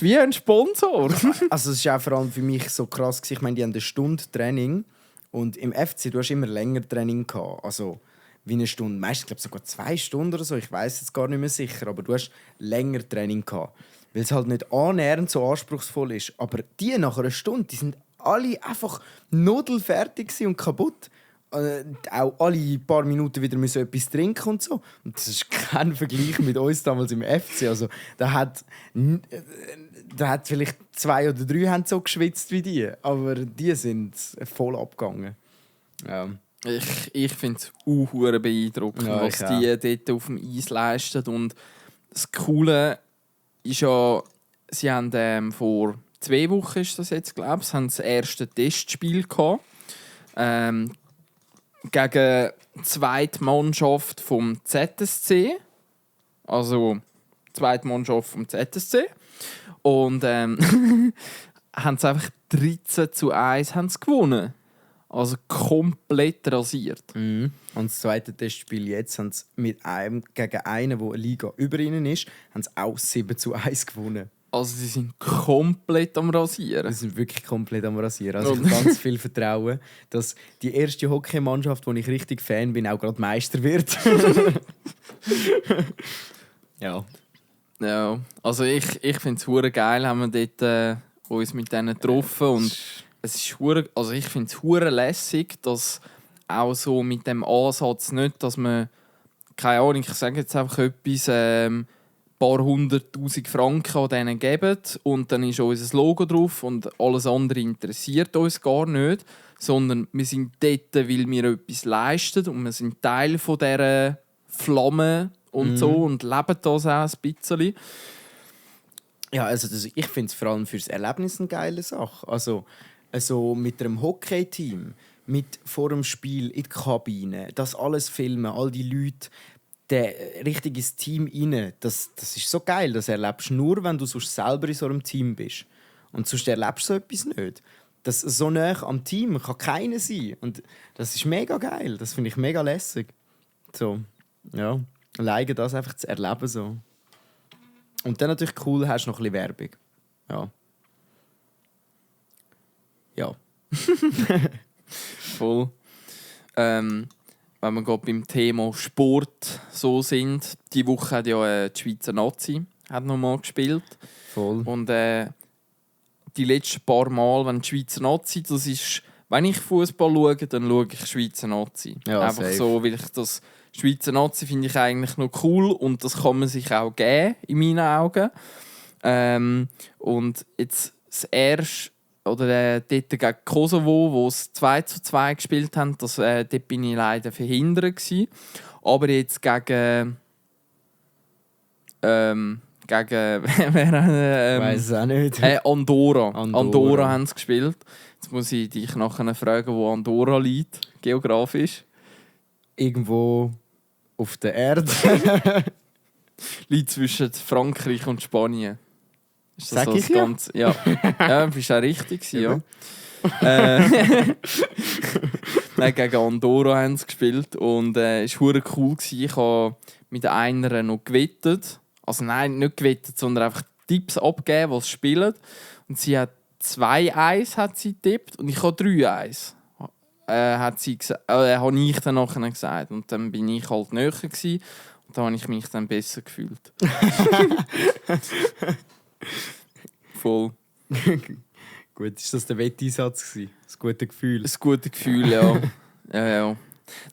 wie ein Sponsor. Also es war auch vor allem für mich so krass. Ich meine, die haben eine Stunde Training und im FC, du hast immer länger Training gehabt. Also wie eine Stunde, meistens glaube ich sogar 2 Stunden oder so. Ich weiß jetzt gar nicht mehr sicher, aber du hast länger Training gehabt, weil es halt nicht annähernd so anspruchsvoll ist. Aber die nach einer Stunde, die sind alle einfach nudelfertig und kaputt. Auch alle paar Minuten wieder müssen etwas trinken und so. Und das ist kein Vergleich mit uns damals im FC. Also, da hat vielleicht 2 oder 3 haben so geschwitzt wie die, aber die sind voll abgegangen. Ja. Ich finde es hure beeindruckend, Ja, was die dort auf dem Eis leisten. Und das Coole ist ja, sie haben vor 2 Wochen, ist das jetzt, glaube ich, haben das erste Testspiel gehabt. Gegen die zweite Mannschaft vom ZSC. Also die zweite Mannschaft vom ZSC. Und haben sie einfach 13:1 haben sie gewonnen. Also komplett rasiert. Und das zweite Testspiel jetzt haben sie mit einem gegen einen, der eine Liga über ihnen ist, haben sie auch 7:1 gewonnen. Also sie sind komplett am Rasieren. Sie sind wirklich komplett am Rasieren. Also ich habe ganz viel Vertrauen, dass die erste Hockeymannschaft, wo ich richtig Fan bin, auch gerade Meister wird. Ja. Ja, also ich finde es hure geil, haben wir dort uns mit denen getroffen und es ist also ich finde es hure lässig, dass auch so mit dem Ansatz nicht, dass man keine Ahnung, ich sage jetzt einfach etwas, paar 100'000 Franken an denen geben und dann ist unser Logo drauf und alles andere interessiert uns gar nicht, sondern wir sind dort, weil wir etwas leisten und wir sind Teil von dieser Flamme und so und leben das auch ein bisschen. Ja, also ich finde es vor allem fürs Erlebnis eine geile Sache. Also mit einem Hockey-Team, mit vor dem Spiel in die Kabine, das alles filmen, all die Leute, richtig ins Team rein, das ist so geil. Das erlebst du nur, wenn du sonst selber in so einem Team bist. Und sonst erlebst du so etwas nicht. Das so nah am Team kann keiner sein. Und das ist mega geil. Das finde ich mega lässig. So, ja. Alleine das einfach zu erleben. So. Und dann natürlich cool, hast du noch ein bisschen Werbung. Ja. Ja. Voll. Wenn wir gerade beim Thema Sport so sind, die Woche hat ja die Schweizer Nazi noch mal gespielt. Voll. Und die letzten paar Mal, wenn die Schweizer Nazi, das ist, wenn ich Fußball schaue, dann schaue ich Schweizer Nazi. Ja, einfach safe. so, weil ich das Schweizer Nazi finde ich eigentlich noch cool und das kann man sich auch geben, in meinen Augen. Und jetzt das erste, oder dort gegen Kosovo, wo es 2:2 gespielt haben, dort bin ich leider verhindert gewesen. Aber jetzt gegen Weiß es auch nicht. Andorra haben sie gespielt. Jetzt muss ich dich nachher fragen, wo Andorra liegt, geografisch. Irgendwo auf der Erde. Liegt zwischen Frankreich und Spanien. Ist das Sag so ich das ja? Ganze? Ja. Ja, bist auch richtig gewesen, ja. Nein, gegen Andorra haben sie gespielt und es war verdammt cool gewesen. Ich habe mit einer noch gewettet. Also nein, nicht gewettet, sondern einfach Tipps abgegeben, was sie spielen. Und sie hat 2:1 hat sie getippt und ich habe 3:1. Habe ich dann nachher gesagt. Und dann bin ich halt näher gewesen, und da habe ich mich dann besser gefühlt. Voll. Gut, ist das der Wetteinsatz gewesen? Das gute Gefühl. Ein gutes Gefühl, ja. Ja.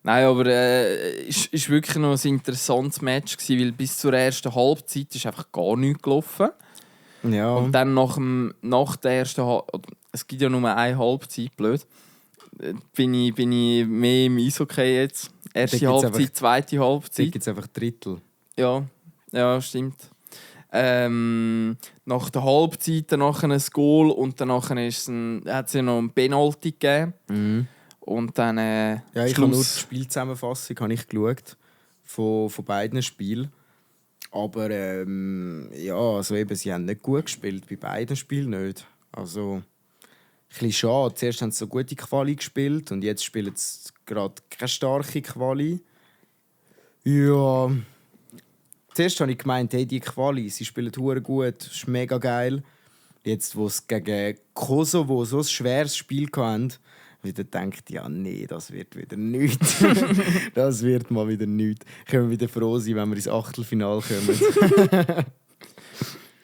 Nein, aber es war wirklich noch ein interessantes Match gewesen, weil bis zur ersten Halbzeit ist einfach gar nichts gelaufen. Ja. Und dann nach der ersten es gibt ja nur eine Halbzeit, blöd. Bin ich mehr im Eishockey jetzt. Erste Halbzeit, zweite Da Halbzeit. gibt es einfach Drittel. Ja, stimmt. Nach der Halbzeit danach ein Goal und danach hat es ja noch einen Penalty gegeben. Und dann Ja, ich habe nur die Spielzusammenfassung habe ich geschaut, von beiden Spielen. Aber ja, also eben, sie haben nicht gut gespielt, bei beiden Spielen nicht. Also, ein bisschen schade. Zuerst haben sie so gute Quali gespielt und jetzt spielen sie gerade keine starke Quali. Ja, zuerst habe ich gemeint, hey, die Quali, sie spielen hure gut, das ist mega geil. Jetzt, wo sie gegen Kosovo so ein schweres Spiel hatten, wieder denkt, ja, nee, das wird wieder nichts. Das wird mal wieder nichts. Können wir wieder froh sein, wenn wir ins Achtelfinale kommen.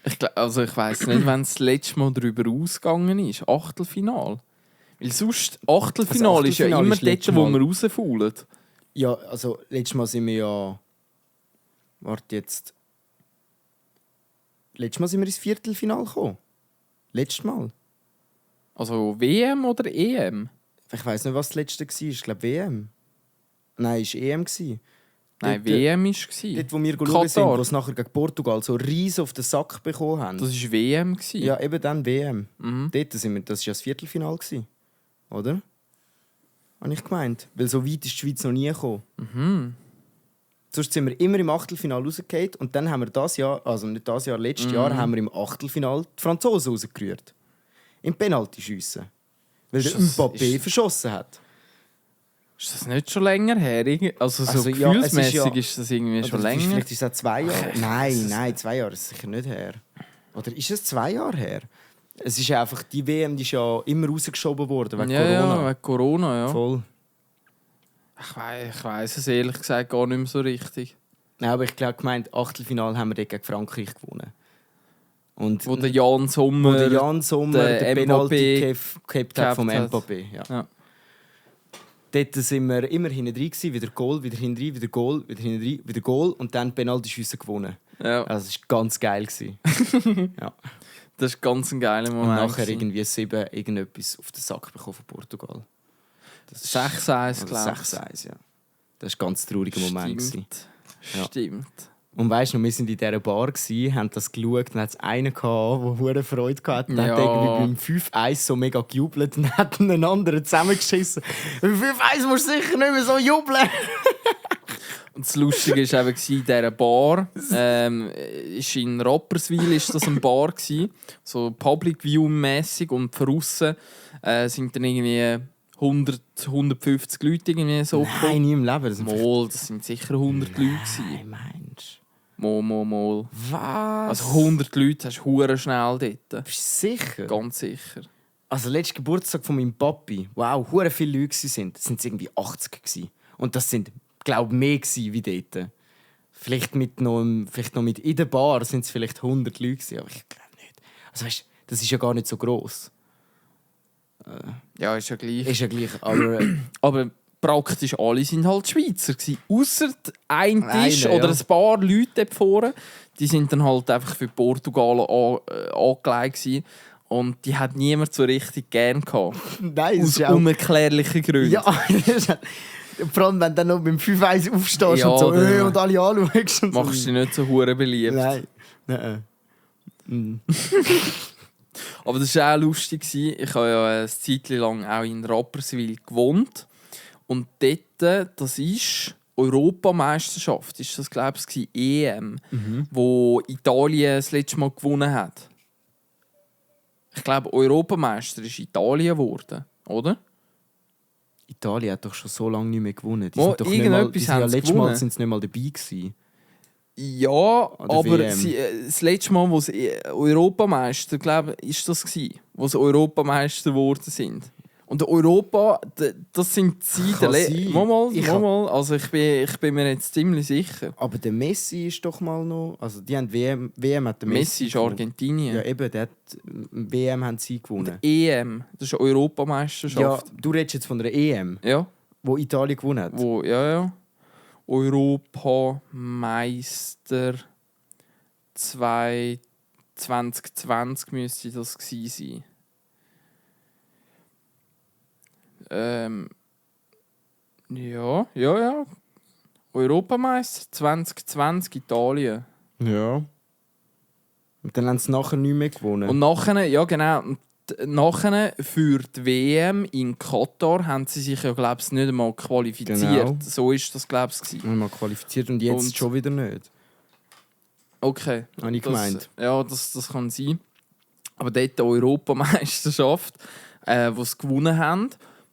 Ich weiss nicht, wenn es das letzte Mal darüber ausgegangen ist. Achtelfinal. Weil sonst, Achtelfinal ist ja Achtelfinale immer ist dort, letztes wo Mal. wir rausfallen. Ja, also letztes Mal sind wir ja... Warte jetzt... Letztes Mal sind wir ins Viertelfinale gekommen. Letztes Mal. Also WM oder EM? Ich weiss nicht, was das letzte war. Ich glaube WM. Nein, es war EM. Nein, Dort, WM war. Dort, wo wir schauen sind, wo sie nachher gegen Portugal so riesen auf den Sack bekommen haben. Das war WM. Ja, eben dann WM. Dort sind wir, das war ja das Viertelfinale. Oder? Habe ich gemeint. Weil so weit ist die Schweiz noch nie gekommen. Sonst sind wir immer im Achtelfinale rausgefallen und dann haben wir das Jahr, also nicht das Jahr, letztes Jahr, haben wir im Achtelfinale die Franzosen rausgerührt. Im Penaltyschiessen. Weil der Mbappé verschossen hat. Ist das nicht schon länger her? Also so ja, gefühlsmässig ist das irgendwie schon länger. Vielleicht ist es auch 2 Jahre. Nein, 2 Jahre ist sicher nicht her. Oder ist es 2 Jahre her? Es ist einfach, die WM die ist ja immer rausgeschoben worden wegen Corona. Ja, wegen Corona, ja. Voll. Ich weiss es ehrlich gesagt gar nicht mehr so richtig. Nein, aber ich glaube, Achtelfinale haben wir dort gegen Frankreich gewonnen. Und Wo der Jan Sommer, der Penalty Mbappé gehabt hat vom hat. Mbappé. Ja. Ja. Dort sind wir immer hinten drin gewesen, wieder Goal, wieder hinten drin, wieder Goal, wieder hinten drin, wieder Goal und dann Penaltyschüsse gewonnen. Ja. Also das war ganz geil gewesen. Ja. Das ist ganz ein geiler Und Moment. nachher irgendwie 7 irgendetwas auf den Sack bekommen von Portugal. 6-1, glaube ich. 6-1, ja. Das war ein ganz trauriger Moment gewesen. Ja. Stimmt. Und weißt du, wir waren in dieser Bar, haben das geschaut und es einen gehabt, der hure Freude hatte. Der Ja. hat irgendwie beim 5-1 so mega gejubelt und hat einen anderen zusammengeschissen. Beim 5-1 musst du sicher nicht mehr so jubeln. Und das Lustige war eben in dieser Bar. Ist in Rapperswil ist das eine Bar gewesen, so Public View mäßig und von aussen sind dann irgendwie 100, 150 Leute irgendwie so Nein, nie im Leben. Das sind das sind sicher 100 Leute gewesen. Nein, meinst Mal. du? Was? Also 100 Leute hast du hure schnell dort. Bist du sicher? Ganz sicher. Also, letzter Geburtstag von meinem Papi, wow, hure viele Leute waren, das sind irgendwie 80 gewesen. Und das sind, glaube ich, mehr gewesen wie dort. Vielleicht noch mit in der Bar sind es vielleicht 100 Leute gewesen, aber ich glaube nicht. Also weißt, das ist ja gar nicht so gross. Ja, ist ja gleich. Ist ja gleich, aber Aber praktisch alle sind halt Schweizer gewesen. Ausser ein Tisch Einer, oder ja. ein paar Leute dort vorne. Die sind dann halt einfach für Portugal angelegt gewesen. Und die hat niemand so richtig gern gehabt. nein, Aus unerklärlichen Gründen. ja, vor allem wenn du dann noch beim 5-1 aufstehst Ja, und so dann und alle anschaust. Und Machst du dich nicht so hure beliebt. Nein. Aber das war auch lustig. Ich habe ja eine Zeit lang auch in Rapperswil gewohnt. Und dort, das ist Europameisterschaft, ist das, glaube ich, EM, wo Italien das letzte Mal gewonnen hat. Ich glaube, Europameister ist Italien geworden, oder? Italien hat doch schon so lange nicht mehr gewonnen. Die Oh, sind doch nicht mal, irgendetwas haben sie letztes Mal gewonnen. sind sie nicht mal dabei gewesen. Ja, An der aber WM. das letzte Mal, wo sie Europameister, glaube ich, ist das gewesen, wo sie Europameister geworden sind. Und Europa, das sind sie. Kann sein. Mal. Also ich bin mir jetzt ziemlich sicher. Aber der Messi ist doch mal noch... Also die haben WM hat der Messi ist gewonnen. Argentinien. Ja eben, der hat, WM haben sie gewonnen. EM, das ist eine Ja, Europameisterschaft. du redest jetzt von einer EM, Ja. wo Italien gewonnen hat. Ja. Europameister 2020 müsste das gewesen sein. Ja. Europameister 2020 Italien. Ja. Und dann haben sie nachher nicht mehr gewonnen. Und nachher, ja genau, und nachher für die WM in Katar haben sie sich ja, glaube ich, nicht einmal qualifiziert. Genau. So ist das, glaube ich. Mal qualifiziert und jetzt Und- schon wieder nicht. Okay. Habe ich gemeint. Ja, das kann sein. Aber dort die Europameisterschaft, die sie gewonnen haben.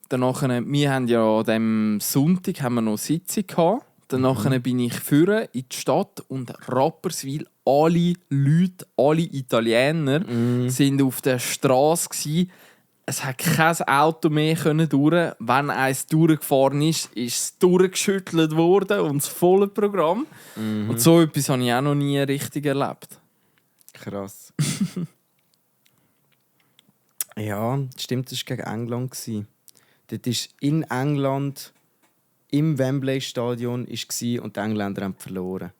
Danach, wir haben ja an diesem Sonntag haben wir noch Sitzung gehabt. Danach bin ich führen in die Stadt und Rapperswil, alle Leute, alle Italiener sind auf der Straße gsi. Es hat kein Auto mehr durch. Wenn eins durchgefahren ist, ist es durchgeschüttelt worden und das volle Programm. Und so etwas habe ich auch noch nie richtig erlebt. Krass. Ja, stimmt, das war gegen England. Dort war in England im Wembley-Stadion und die Engländer haben verloren.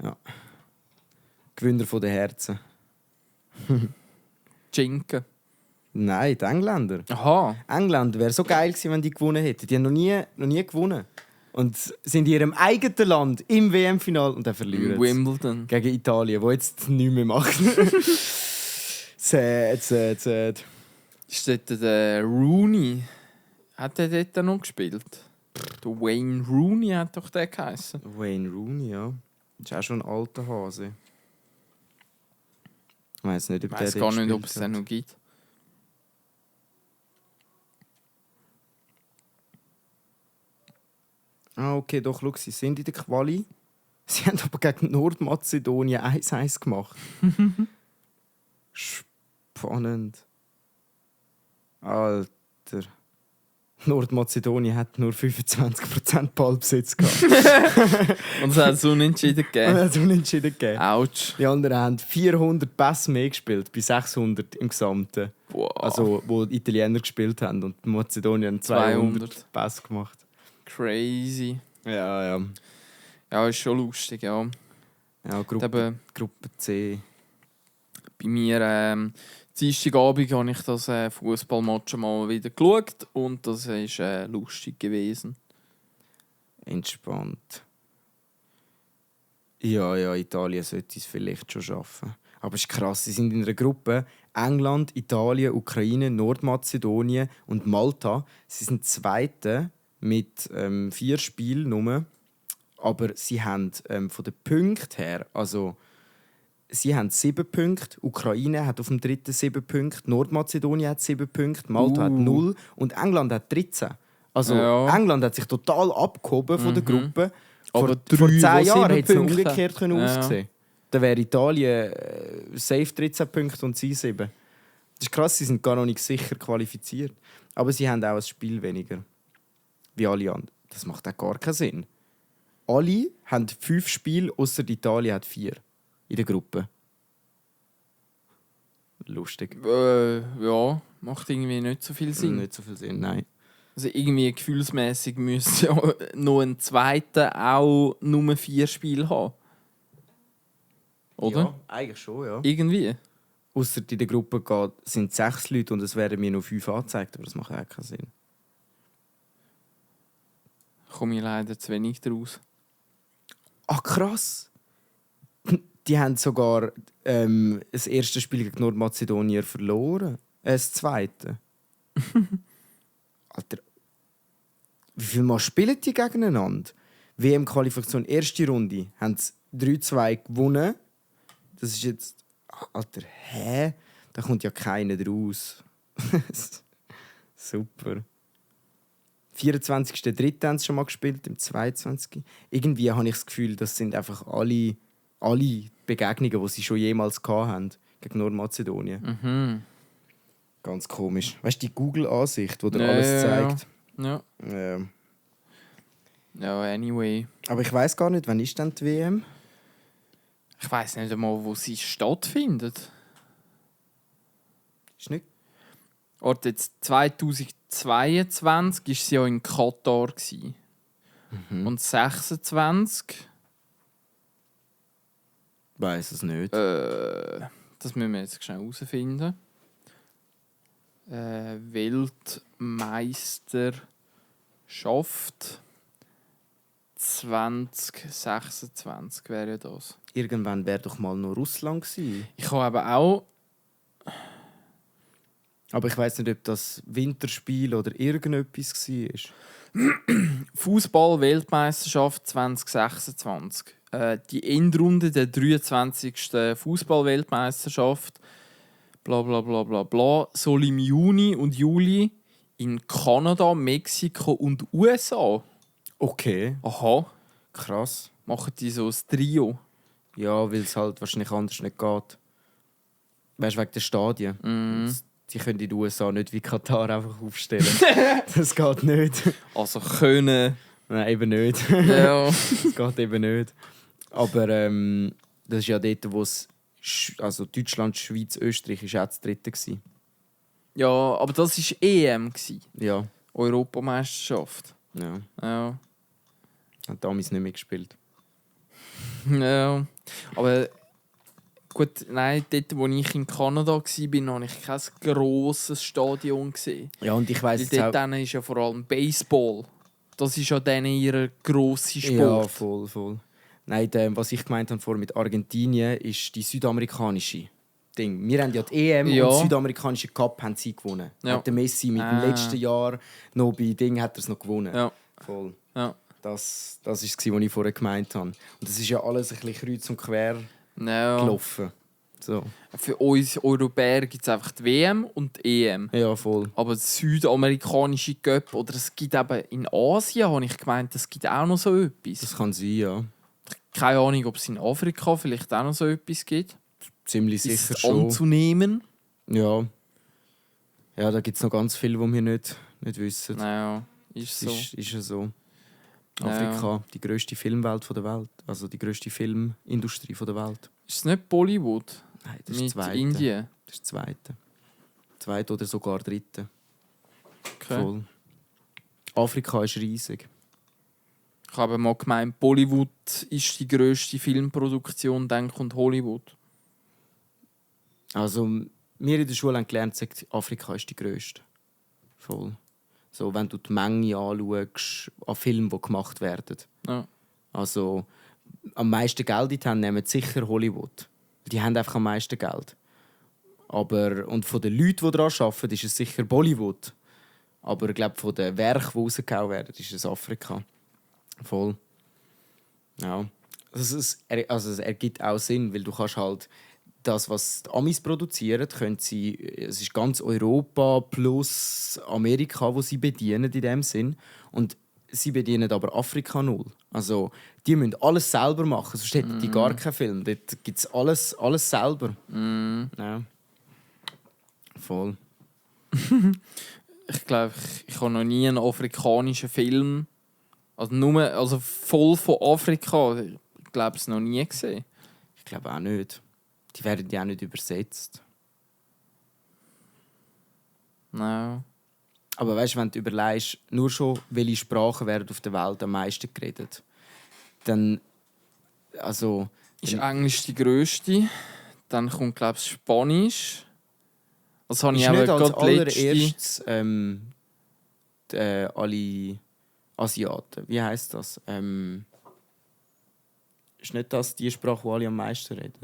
Ja. Gewinner von den Herzen. Schinken. Nein, die Engländer. Aha. England wäre so geil gewesen, wenn die gewonnen hätten. Die haben noch nie gewonnen. Und sind in ihrem eigenen Land im WM-Final und dann verlieren sie. Wimbledon. Gegen Italien, wo jetzt nichts mehr macht. Sad. Ist dort der Rooney? Hat der dort noch gespielt? Der Wayne Rooney hat doch der geheißen. Wayne Rooney, ja. Das ist auch schon ein alter Hase. Ich weiß nicht, ob Ich der weiß dort gar nicht, ob gespielt es den hat. noch gibt. Ah, okay, doch, schau, sie sind in der Quali. Sie haben aber gegen Nordmazedonien 1-1 gemacht. Spannend. Alter. Nordmazedonien hat nur 25% Ballbesitz gehabt. Und es hat so unentschieden Und gegeben. hat unentschieden gegeben. Autsch. Die anderen haben 400 Pässe mehr gespielt, bei 600 im Gesamten. Wow. Also, wo die Italiener gespielt haben und die Mazedonien haben 200 200. Pässe gemacht. Crazy. Ja. Ja, ist schon lustig, ja. Ja, Eben, Gruppe C. bei mir Dienstagabend habe ich das Fußballmatch mal wieder geschaut und das ist lustig gewesen. Entspannt. Ja, Italien sollte es vielleicht schon schaffen. Aber es ist krass, sie sind in einer Gruppe England, Italien, Ukraine, Nordmazedonien und Malta. Sie sind Zweite mit 4 Spielen nur. Aber sie haben von den Punkten her, also sie haben 7 Punkte, Ukraine hat auf dem dritten 7 Punkte, Nordmazedonien hat 7 Punkte, Malta hat 0 und England hat 13. Also Ja. England hat sich total abgehoben von der Gruppe. Aber vor 10 3, die Jahren 7 hätte es noch Punkte umgekehrt können Ja. aussehen. Dann wäre Italien safe 13 Punkte und sie 7. Das ist krass, sie sind gar noch nicht sicher qualifiziert. Aber sie haben auch ein Spiel weniger. Wie alle anderen. Das macht auch gar keinen Sinn. Alle haben 5 Spiele, außer Italien hat 4 in der Gruppe. Lustig. Ja, macht irgendwie nicht so viel Sinn. Nicht so viel Sinn, nein. Also irgendwie gefühlsmäßig müsste ja noch ein zweiter auch nur 4 Spiele haben. Oder? Ja, eigentlich schon, ja. Irgendwie. Außer in der Gruppe sind 6 Leute und es werden mir noch 5 angezeigt, aber das macht auch keinen Sinn. Komme ich leider zu wenig draus. Ah, krass! Die haben sogar das erste Spiel gegen Nordmazedonien verloren. Das zweite. Alter. Wie viel Mal spielen die gegeneinander? WM-Qualifikation, erste Runde, haben sie 3-2 gewonnen. Das ist jetzt. Alter, hä? Da kommt ja keiner draus. Super. 24.03. haben sie schon mal gespielt, im 22. Irgendwie habe ich das Gefühl, das sind einfach alle Begegnungen, die sie schon jemals hatten gegen Nordmazedonien. Ganz komisch. Weißt du, die Google-Ansicht, die dir alles zeigt? Ja. Ja, anyway. Aber ich weiß gar nicht, wann ist denn die WM? Ich weiß nicht einmal, wo sie stattfindet. Ist nicht? Oder jetzt 2022 war sie ja in Katar. Und 26, Weiß es nicht. das müssen wir jetzt schnell herausfinden. Weltmeisterschaft 2026 wäre ja das. Irgendwann wäre doch mal noch Russland gewesen. Ich habe eben auch... Aber ich weiß nicht, ob das Winterspiel oder irgendetwas war. Fußball-Weltmeisterschaft 2026. Die Endrunde der 23. Fußball-Weltmeisterschaft bla bla bla bla bla soll im Juni und Juli in Kanada, Mexiko und USA. Okay, Aha, krass. machen die so ein Trio. Ja, weil es halt wahrscheinlich anders nicht geht. Weißt du, wegen der Stadien. Die können in den USA nicht wie Katar einfach aufstellen. Das geht nicht. Also können. Nein, eben nicht. Ja. Das geht eben nicht. Aber das ist ja dort, wo es... Also Deutschland, Schweiz, Österreich ist auch das dritte gewesen. Ja, aber das war EM. Ja. Europameisterschaft. Ja. Ja. Hat damals nicht mehr gespielt. Ja. Aber gut, nein, dort, wo ich in Kanada war, habe ich kein grosses Stadion gesehen. Ja, und ich weiss Weil jetzt dort auch... ist ja vor allem Baseball. Das ist ja denen ihr grosser Sport. Ja, voll. Nein, was ich gemeint habe vorher mit Argentinien, ist die südamerikanische Ding. Wir haben ja die EM Ja. und die südamerikanische Cup haben sie gewonnen. Ja. Hat der Messi mit dem letzten Jahr noch bei Ding hat er es noch gewonnen. Ja. Voll. Ja. Das war es, was ich vorher gemeint habe. Und das ist ja alles ein bisschen kreuz und quer Ja. gelaufen. So. Für uns Europäer gibt es einfach die WM und die EM. Ja, voll. Aber das südamerikanische Cup, oder es gibt eben in Asien, habe ich gemeint, es gibt auch noch so etwas. Das kann sein, ja. Keine Ahnung, ob es in Afrika vielleicht auch noch so etwas gibt. Ziemlich Ist sicher es schon. anzunehmen? Ja. Ja, da gibt es noch ganz viel, was wir nicht wissen. Naja, ist so. Ist ja so. Ja. Afrika, die grösste Filmwelt der Welt. Also die grösste Filmindustrie der Welt. Ist es nicht Bollywood? Nein, das ist Mit das zweite. Indien? Das ist das zweite. Zweite oder sogar dritte. Okay. Voll. Afrika ist riesig. Ich habe mal gemeint, Bollywood ist die grösste Filmproduktion, denke und Hollywood. Also, wir in der Schule haben gelernt, sagt, Afrika ist die grösste. Voll. So, wenn du die Menge anschaust an Filmen, die gemacht werden. Ja. Also, am meisten Geld in die Hand nehmen sicher Hollywood. Die haben einfach am meisten Geld. Aber, und von den Leuten, die daran arbeiten, ist es sicher Bollywood. Aber ich glaube, von den Werken, die rausgehauen werden, ist es Afrika. Voll. Ja. Es ergibt auch Sinn, weil du kannst halt das, was die Amis produzieren, können sie, es ist ganz Europa plus Amerika, wo sie bedienen in dem Sinn. Und sie bedienen aber Afrika null. Also die müssen alles selber machen, sonst hätten die gar keinen Film. Dort gibt es alles selber. Ja. Voll. Ich glaube, ich habe noch nie einen afrikanischen Film, also voll von Afrika, ich glaube es noch nie gesehen. Ich glaube auch nicht. Die werden ja auch nicht übersetzt. Nein. Aber weißt du, wenn du überlegst, nur schon welche Sprachen werden auf der Welt am meisten geredet, dann also Ist Englisch die grösste? Dann kommt, glaube ich, Spanisch. Das habe ich ist aber nicht als gerade letzte... allererstes alle Asiaten. Wie heisst das? Ist nicht das die Sprache, die alle am meisten reden?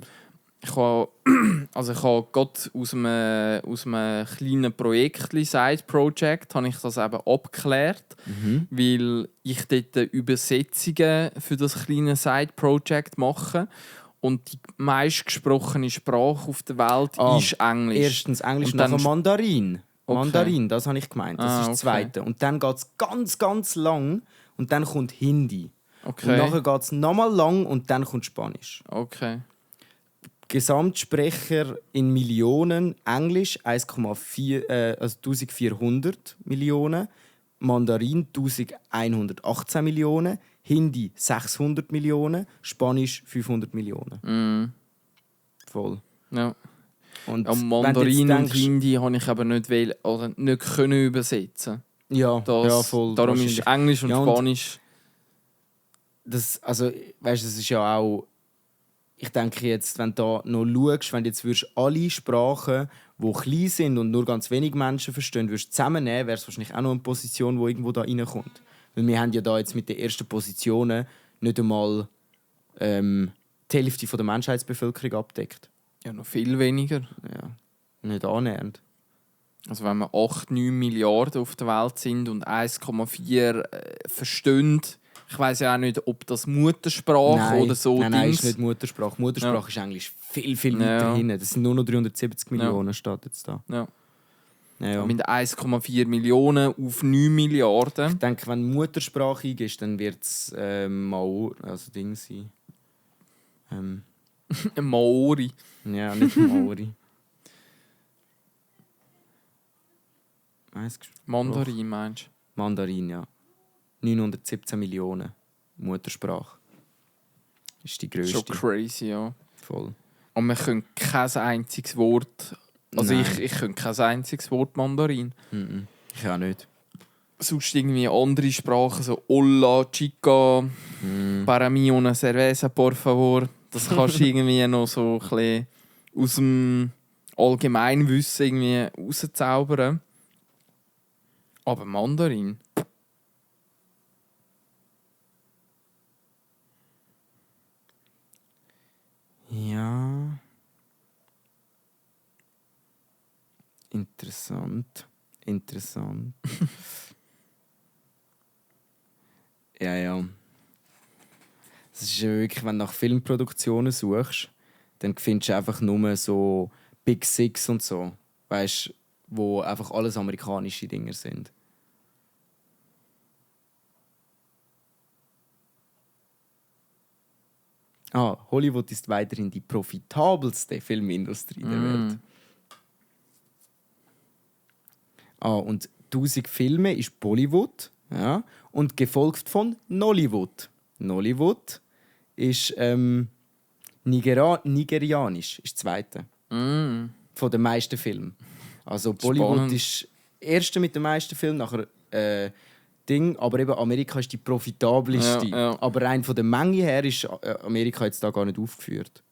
Ich habe gerade aus einem kleinen Projekt, Side-Project, habe ich das eben abgeklärt, weil ich dort Übersetzungen für das kleine Side-Project mache. Und die meistgesprochene Sprache auf der Welt ist Englisch. Erstens Englisch, Und dann nachher Mandarin. Okay. Mandarin, das habe ich gemeint. Das ist das Zweite. Und dann geht es ganz, ganz lang und dann kommt Hindi. Okay. Und nachher geht es nochmal lang und dann kommt Spanisch. Okay. Gesamtsprecher in Millionen, Englisch 1400 Millionen, Mandarin 1118 Millionen, Hindi 600 Millionen, Spanisch 500 Millionen. Voll. Ja. Und Ja, wenn du Mandarin jetzt und denkst- Hindi habe ich aber nicht können übersetzen. Ja, Das, ja, voll. Darum ist wahrscheinlich. Englisch und Ja, und Spanisch. das, also, weißt, das ist ja auch. Ich denke jetzt, wenn du da noch schaust, wenn du jetzt alle Sprachen, die klein sind und nur ganz wenig Menschen verstehen, würdest zusammennehmen, wäre es wahrscheinlich auch noch eine Position, die irgendwo da reinkommt. Wenn Weil wir haben ja da jetzt mit den ersten Positionen nicht einmal die Hälfte von der Menschheitsbevölkerung abdeckt. Ja, noch viel weniger. Ja, nicht annähernd. Also wenn wir 8-9 Milliarden auf der Welt sind und 1,4 verstehen, ich weiss ja auch nicht, ob das Muttersprache oder so Nein, Dings. ist nicht Muttersprache. Muttersprache ist Englisch viel weiter Ja. hinten. Das sind nur noch 370 Millionen, steht jetzt da. Ja. Ja. Mit 1,4 Millionen auf 9 Milliarden. Ich denke, wenn du Muttersprache eingibst, dann wird es Ding sein. Ein Maori. Ja, nicht Maori. Mandarin meinst du? Mandarin, ja. 917 Millionen. Muttersprache. Ist die grösste. Schon crazy, ja. Voll. Und wir können kein einziges Wort. Also Nein. ich könnte kein einziges Wort Mandarin. Mhm. Ich auch nicht. Sonst irgendwie andere Sprachen, so Hola, Chica, para mí una cerveza, por favor. Das kannst du irgendwie noch so ein bisschen aus dem Allgemeinwissen irgendwie rauszaubern. Aber Mandarin? Ja. Interessant. Ja. Es ist ja wirklich, wenn du nach Filmproduktionen suchst, dann findest du einfach nur so Big Six und so. Weißt du, wo einfach alles amerikanische Dinge sind. Hollywood ist weiterhin die profitabelste Filmindustrie der Welt. Und 1000 Filme ist Bollywood, ja, und gefolgt von Nollywood. Nollywood ist nigerianisch, ist das zweite. Von den meisten Filmen. Also Bollywood Spannend. ist erste mit den meisten Filmen, nachher Ding, aber eben Amerika ist die profitabelste. Ja. Aber rein von der Menge her ist Amerika jetzt da gar nicht aufgeführt.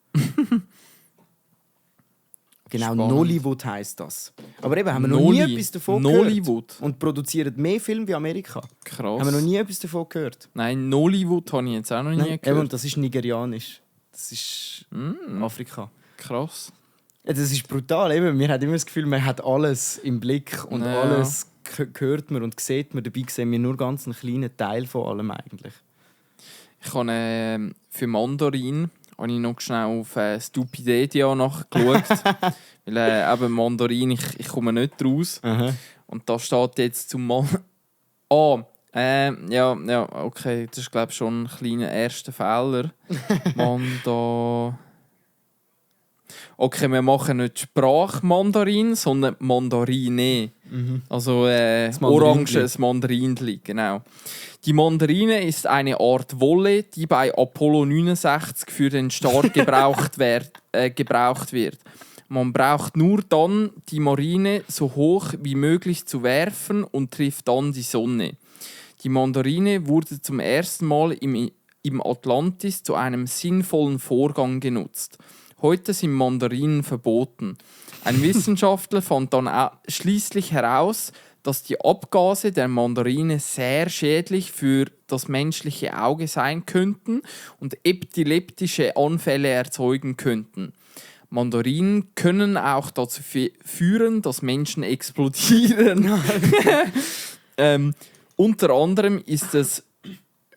Genau, Spannend. Nollywood heisst das. Aber eben, haben wir noch nie etwas davon Nollywood. gehört. Und produzieren mehr Filme wie Amerika. Krass. Haben wir noch nie etwas davon gehört. Nein, Nollywood habe ich jetzt auch noch nie Eben, gehört. und das ist nigerianisch. Das ist Afrika. Krass. Ja, das ist brutal. Eben. Wir haben immer das Gefühl, man hat alles im Blick und Ja. alles hört man und sieht man. Dabei sehen wir nur ganz einen kleinen Teil von allem eigentlich. Ich habe für Mandarin habe ich noch schnell auf Stupidedia nachgeschaut. Weil eben Mandarin, ich komme nicht raus. Aha. Und da steht jetzt zum ja, okay, das ist glaube ich schon ein kleiner erster Fehler. Okay, wir machen nicht Sprachmandarin, sondern Mandarine. Also Mandarinli. oranges Mandarinli, genau. Die Mandarine ist eine Art Wolle, die bei Apollo 69 für den Start gebraucht wird. Man braucht nur dann, die Marine so hoch wie möglich zu werfen und trifft dann die Sonne. Die Mandarine wurde zum ersten Mal im Atlantis zu einem sinnvollen Vorgang genutzt. Heute sind Mandarinen verboten. Ein Wissenschaftler fand dann schließlich heraus, dass die Abgase der Mandarine sehr schädlich für das menschliche Auge sein könnten und epileptische Anfälle erzeugen könnten. Mandarinen können auch dazu führen, dass Menschen explodieren. Unter anderem ist es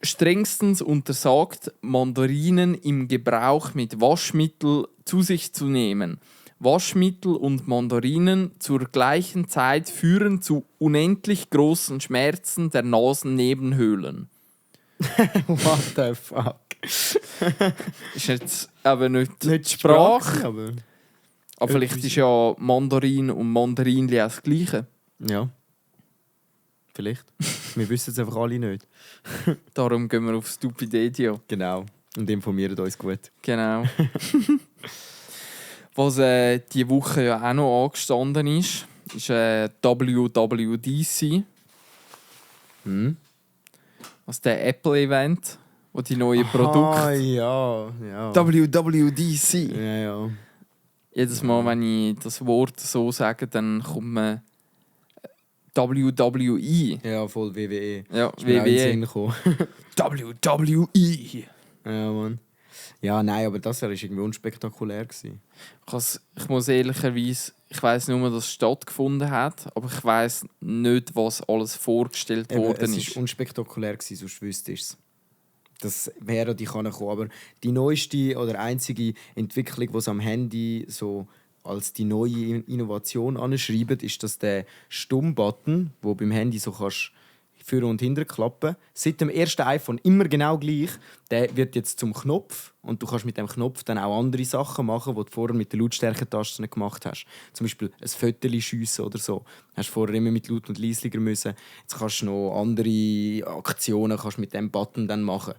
strengstens untersagt, Mandarinen im Gebrauch mit Waschmittel zu sich zu nehmen. Waschmittel und Mandarinen zur gleichen Zeit führen zu unendlich großen Schmerzen der Nasennebenhöhlen. What the fuck? Ist jetzt aber nicht Nicht Sprache. aber... Aber vielleicht ist ja Mandarin und Mandarinli auch das Gleiche. Ja. Vielleicht. Wir wissen es einfach alle nicht. Darum gehen wir auf Stupidedia. Genau. Und informieren uns gut. Genau. Was diese Woche ja auch noch angestanden ist WWDC. Also der Apple-Event, wo die neuen Produkte... ja. WWDC. Ja. Jedes Mal, wenn ich das Wort so sage, dann kommt mir WWE. Ja, voll WWE. Ja, Ist mir auch in den Sinn WWE. gekommen. WWE. Ja, Mann. Ja, nein, aber das war irgendwie unspektakulär gewesen. Ich muss ehrlicherweise, ich weiss nur, dass es stattgefunden hat, aber ich weiss nicht, was alles vorgestellt worden Es ist. war unspektakulär gewesen, sonst wüsstest du es. Das wäre die kann kommen. Aber die neueste oder einzige Entwicklung, die sie am Handy so als die neue Innovation anschreiben, ist, dass der Stumm-Button, wo beim Handy so kannst Führen und Hinter klappen, seit dem ersten iPhone immer genau gleich. Der wird jetzt zum Knopf und du kannst mit dem Knopf dann auch andere Sachen machen, die du vorher mit der Lautstärkentaste nicht gemacht hast. Zum Beispiel ein Föteli schiessen oder so. Hast du vorher immer mit laut und leislicher müssen. Jetzt kannst du noch andere Aktionen mit dem Button dann machen.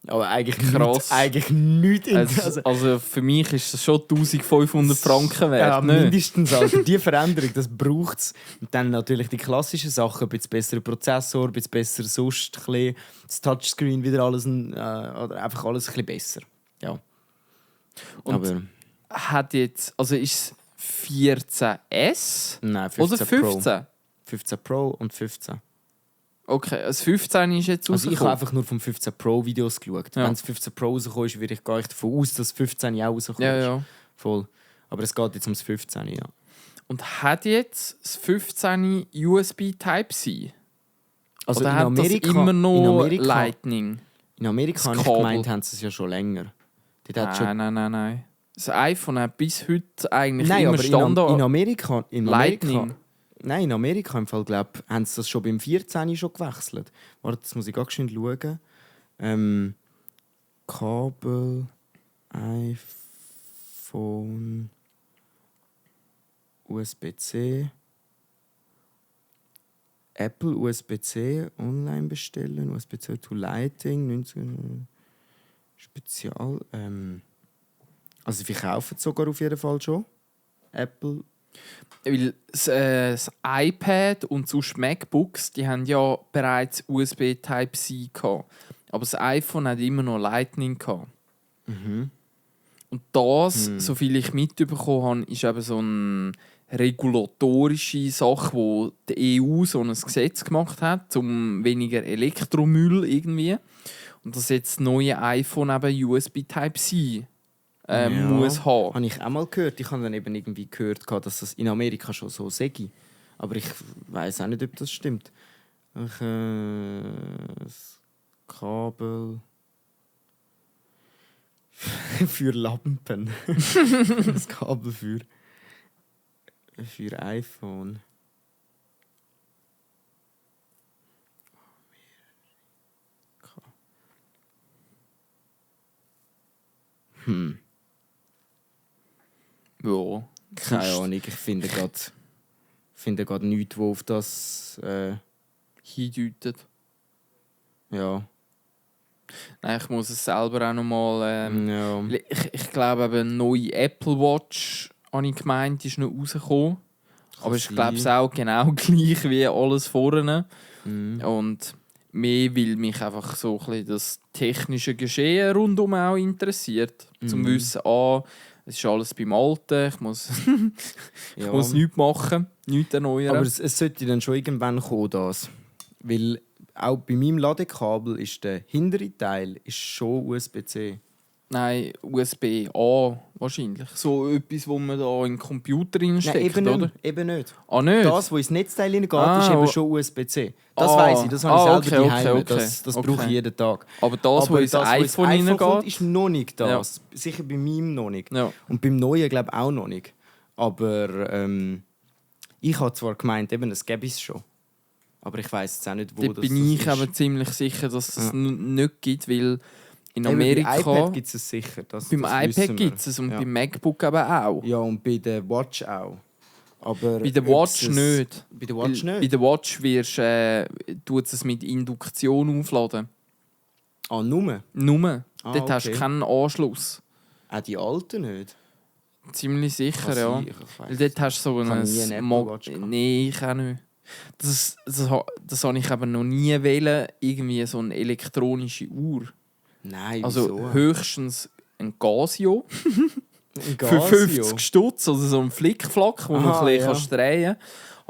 Aber eigentlich Krass. nichts. Also für mich ist das schon 1500 Franken wert. Ja, nicht? mindestens. Also die Veränderung, das braucht es. Und dann natürlich die klassischen Sachen, ein bisschen besserer Prozessor, ein bisschen besser sonst, ein bisschen das Touchscreen wieder alles, oder einfach alles ein bisschen besser. Ja. Und aber hat jetzt, also ist es 14S nein, 15 oder 15? Pro. 15 Pro und 15. Okay, das 15 ist jetzt Also ich habe rausgekommen. einfach nur vom 15 Pro Videos geschaut. Ja. Wenn es 15 Pro rausgekommen ist, gehe ich davon aus, dass 15 auch rausgekommen Ja, ist. ja. Voll. Aber es geht jetzt ums 15, ja. Und hat jetzt das 15 USB Type-C? Also Oder in hat Amerika, das immer noch in Amerika, Lightning? in Amerika Das habe ich Kabel. gemeint, haben sie es ja schon länger. Dort hat schon Nein. Das iPhone hat bis heute eigentlich Nein, immer aber Standard. in Amerika, Lightning. Nein, in Amerika im Fall, glaube haben sie das schon beim 14 schon gewechselt. Warte, das muss ich ganz schön schauen. Kabel, iPhone, USB-C, Apple USB-C online bestellen, USB-C to Lighting, 19 Spezial. Also wir kaufen es sogar auf jeden Fall schon. Apple. Weil das iPad und sonst MacBooks, die haben ja bereits USB Type-C gehabt. Aber das iPhone hat immer noch Lightning gehabt. Und das, soviel ich mitbekommen habe, ist eben so eine regulatorische Sache, wo die EU so ein Gesetz gemacht hat, um weniger Elektromüll irgendwie. Und dass jetzt das neue iPhone eben USB Type-C muss haben. Habe ich auch mal gehört. Ich habe dann eben irgendwie gehört, dass das in Amerika schon so sei. Aber ich weiß auch nicht, ob das stimmt. Das Kabel für Lampen. Das Kabel für iPhone. Ja. Keine Ahnung, ich finde gerade nichts, wo auf das hindeutet. ja. Nein, ich muss es selber auch noch mal. Ja. Ich glaube, eben eine neue Apple Watch, habe ich gemeint, ist noch rausgekommen. Aber ich glaube es auch genau gleich wie alles vorne. Und mehr, weil mich einfach so ein bisschen das technische Geschehen rundum auch interessiert. Zum Wissen, es ist alles beim Alten, ich muss nichts machen, nichts erneuern. Aber es sollte dann schon irgendwann kommen, das. Weil auch bei meinem Ladekabel ist der hintere Teil ist schon USB-C. Nein, USB-A wahrscheinlich. So etwas, wo man da in den Computer reinsteckt, Nein, oder? Eben nicht. Ah, nicht? Das, was ins Netzteil hineingeht, ist eben schon USB-C. Das weiss ich, das habe ich selber daheim. Das brauche ich jeden Tag. Aber das, was ins iPhone kommt, hineingeht, ist noch nicht das. Ja. Sicher bei meinem noch nicht. Ja. Und beim neuen, glaube ich, auch noch nicht. Aber ich habe zwar gemeint, eben, es gäbe es schon. Aber ich weiss jetzt auch nicht, wo dort das bin ich ist. aber ziemlich sicher, dass es das nicht gibt, weil in Eben, Amerika... Bei iPad gibt es sicher. Beim iPad gibt es und beim MacBook eben auch. Ja, und bei der Watch auch. Aber bei der Watch nicht. Bei der Watch nicht? Bei der Watch tut es mit Induktion aufladen. Ah, nur? Nur. Dort hast du okay. keinen Anschluss. Auch die alten nicht? Ziemlich sicher, Kann ja. sein, ich weiss Weil dort hast du so Ich habe nie eine Apple Watch gehabt. Nein, ich auch nicht. Das habe ich aber noch nie wählen, irgendwie so eine elektronische Uhr. Nein, Also wieso? höchstens ein Casio. Ein Für Casio? 50 Stutz, also so ein Flickflack, wo du ein bisschen drehen kannst.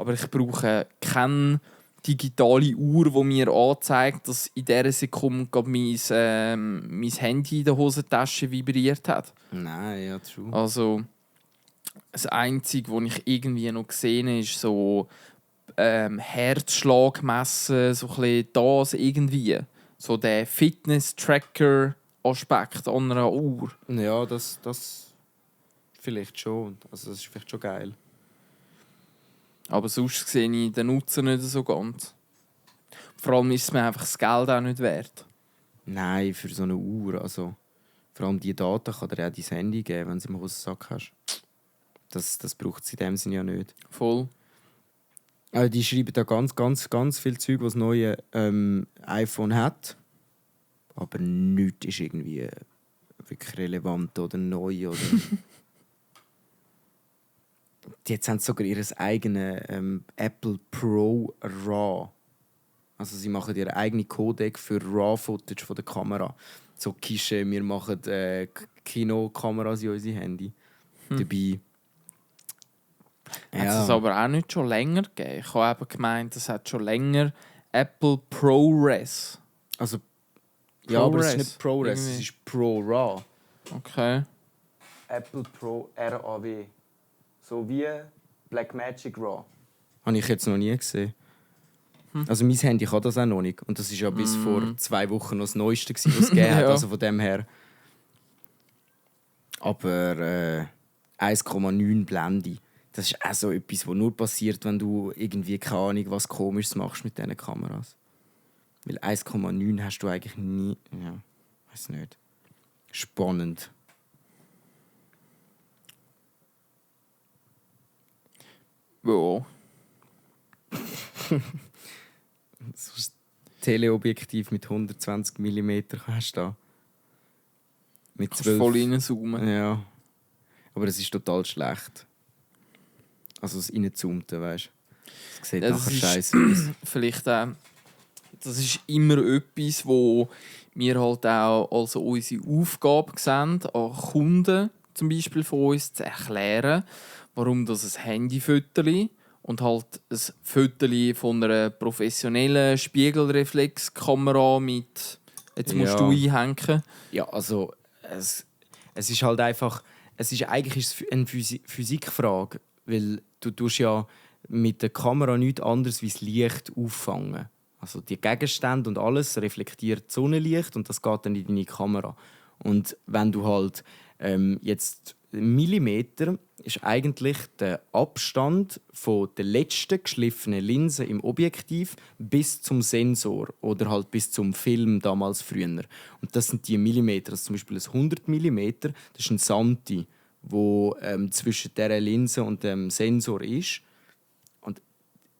aber ich brauche keine digitale Uhr, die mir anzeigt, dass in dieser Sekunde gerade mein Handy in der Hosentasche vibriert hat. Nein, ja, true. Also, das Einzige, was ich irgendwie noch gesehen habe, ist so Herzschlag messen, so ein bisschen das irgendwie. So der Fitness-Tracker-Aspekt an einer Uhr. Ja, das vielleicht schon. Also das ist vielleicht schon geil. Aber sonst sehe ich den Nutzen nicht so ganz. Vor allem ist es mir einfach das Geld auch nicht wert. Nein, für so eine Uhr. Also, vor allem die Daten kann dir auch dein Handy geben, wenn du es im Hosensack hast. Das braucht es in dem Sinne ja nicht. Voll. Also die schreiben da ganz viel Zeug, was das neue iPhone hat. Aber nichts ist irgendwie wirklich relevant oder neu. Oder jetzt haben sie sogar ihr eigenes Apple Pro RAW. Also sie machen ihr eigene Codec für RAW-Footage von der Kamera. So Kische, wir machen Kinokameras in unser Handy. Dabei. Hat es aber auch nicht schon länger gegeben? Ich habe eben gemeint, es hat schon länger Apple ProRes. Also, ja, aber es ist ProRes, nicht ProRes, irgendwie. es ist Pro RAW. Okay. Apple Pro RAW. So wie Blackmagic RAW. Habe ich jetzt noch nie gesehen. Also mein Handy kann das auch noch nicht. Und das war ja bis vor 2 Wochen noch das Neueste, was es gegeben hat. Ja. Also von dem her. Aber 1,9 Blende. Das ist auch so etwas, was nur passiert, wenn du irgendwie keine Ahnung was Komisches machst mit diesen Kameras. Weil 1,9 hast du eigentlich nie... Ja, weiß nicht. Spannend. Ja. So ein Teleobjektiv mit 120 mm hast du da. Mit Kannst voll 12. reinzoomen. Ja. Aber es ist total schlecht. Also das Reinzoomte, weißt du. Es sieht Ja, das nachher ist- scheiße aus. Vielleicht das ist immer etwas, wo wir halt auch als unsere Aufgabe sehen, an Kunden zum Beispiel von uns zu erklären, warum das ein Handyfoto und halt ein Foto von einer professionellen Spiegelreflexkamera mit «Jetzt musst Ja. du einhängen». Ja, also es ist halt einfach... Eigentlich ist es eine Physikfrage, weil du tust ja mit der Kamera nichts anderes wie das Licht auffangen. Also die Gegenstände und alles reflektiert das Sonnenlicht und das geht dann in deine Kamera. Und wenn du halt jetzt Millimeter ist eigentlich der Abstand von der letzten geschliffenen Linse im Objektiv bis zum Sensor oder halt bis zum Film damals früher. Und das sind die Millimeter. Also zum Beispiel ein 100 Millimeter, das ist ein Santi, wo zwischen dieser Linse und dem Sensor ist. Und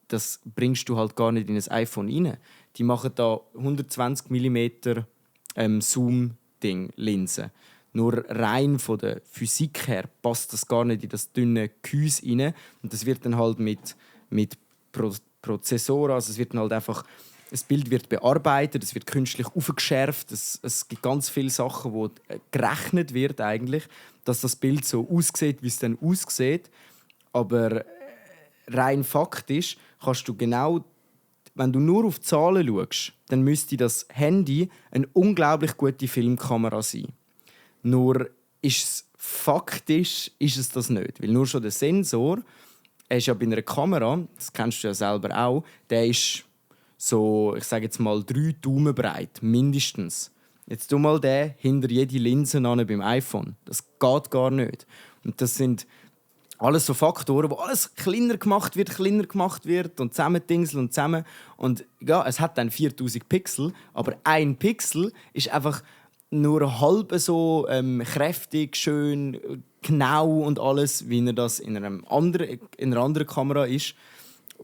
das bringst du halt gar nicht in ein iPhone rein. Die machen da 120 Millimeter Zoom-Ding-Linsen. Nur rein von der Physik her passt das gar nicht in das dünne Gehäuse rein. Und das wird dann halt mit Prozessoren, also es wird dann halt einfach, das Bild wird bearbeitet, es wird künstlich aufgeschärft, es gibt ganz viele Sachen, wo gerechnet wird eigentlich, dass das Bild so aussieht, wie es dann aussieht. Aber rein faktisch kannst du genau, wenn du nur auf die Zahlen schaust, dann müsste das Handy eine unglaublich gute Filmkamera sein. Nur faktisch ist es das nicht. Weil nur schon der Sensor, er ist ja bei einer Kamera, das kennst du ja selber auch, der ist so, ich sage jetzt mal 3 Daumen breit, mindestens. Jetzt tu mal den hinter jede Linse an beim iPhone. Das geht gar nicht. Und das sind alles so Faktoren, wo alles kleiner gemacht wird und zusammendingselt und zusammen. Und ja, es hat dann 4000 Pixel, aber ein Pixel ist einfach nur halb so kräftig, schön, genau und alles, wie er das in einer anderen Kamera ist.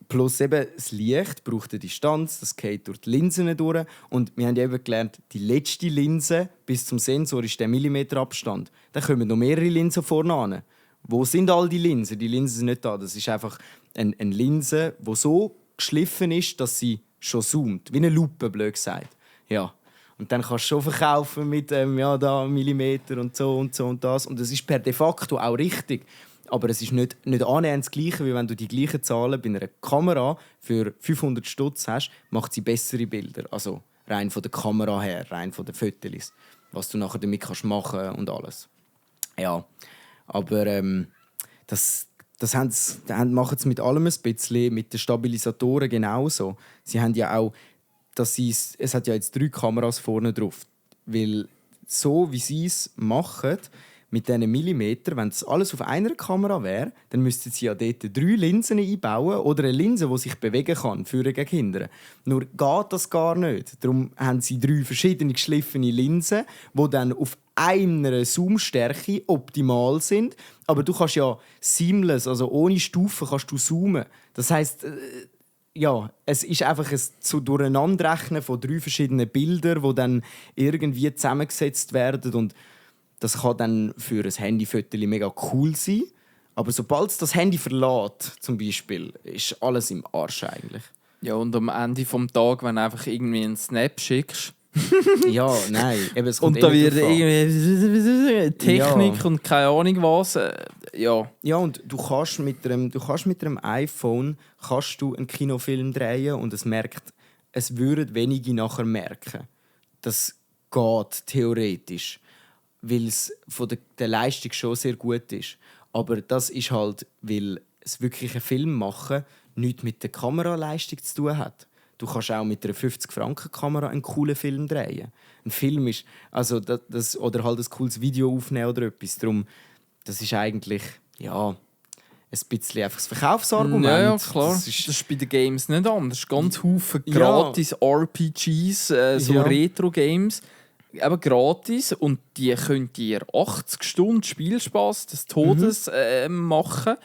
Plus eben das Licht braucht eine Distanz, das geht durch die Linsen durch. Und wir haben ja eben gelernt, die letzte Linse bis zum Sensor ist der Millimeter Abstand. Dann kommen noch mehrere Linsen vorne an. Wo sind all die Linsen? Die Linsen sind nicht da. Das ist einfach eine Linse, die so geschliffen ist, dass sie schon zoomt. Wie eine Lupe, blöd gesagt. Ja. Und dann kannst du schon verkaufen mit da Millimeter und so und so und das. Und das ist per de facto auch richtig. Aber es ist nicht annähernd das Gleiche, wie wenn du die gleichen Zahlen bei einer Kamera für 500 Stutz hast, macht sie bessere Bilder. Also rein von der Kamera her, rein von den Fotos. Was du nachher damit machen kannst und alles. Ja, aber das machen sie mit allem ein bisschen, mit den Stabilisatoren genauso. Sie haben ja auch, es hat ja jetzt 3 Kameras vorne drauf. Weil so, wie sie es machen, mit diesen Millimeter, wenn das alles auf einer Kamera wäre, dann müssten sie ja dort 3 Linsen einbauen oder eine Linse, die sich bewegen kann, führen gegen Kinder. Nur geht das gar nicht. Darum haben sie 3 verschiedene geschliffene Linsen, die dann auf einer Zoomstärke optimal sind. Aber du kannst ja seamless, also ohne Stufen, kannst du zoomen. Das heisst, ja, es ist einfach ein Durcheinanderrechnen von 3 verschiedenen Bildern, die dann irgendwie zusammengesetzt werden. Und das kann dann für ein Handyfoto mega cool sein. Aber sobald es das Handy verlässt, zum Beispiel, ist alles im Arsch eigentlich. Ja, und am Ende des Tages, wenn du einfach irgendwie einen Snap schickst, ja, nein. Eben, es kommt und da wird drauf an. irgendwie Technik Ja. und keine Ahnung was. Ja. Ja, und du kannst mit einem iPhone einen Kinofilm drehen und es würden wenige nachher merken. Das geht theoretisch, weil es von der Leistung schon sehr gut ist. Aber das ist halt, weil es wirklich einen Film machen nichts mit der Kameraleistung zu tun hat. Du kannst auch mit einer 50-Franken-Kamera einen coolen Film drehen. Ein Film ist, also das oder halt ein cooles Video aufnehmen oder etwas. Darum, das ist eigentlich, ja, ein bisschen einfach das Verkaufsargument. Ja, klar. Das Das ist bei den Games nicht anders. Ganz Haufen Ja. gratis RPGs, so Ja. Retro-Games. Eben gratis und die könnt ihr 80 Stunden Spielspaß des Todes machen.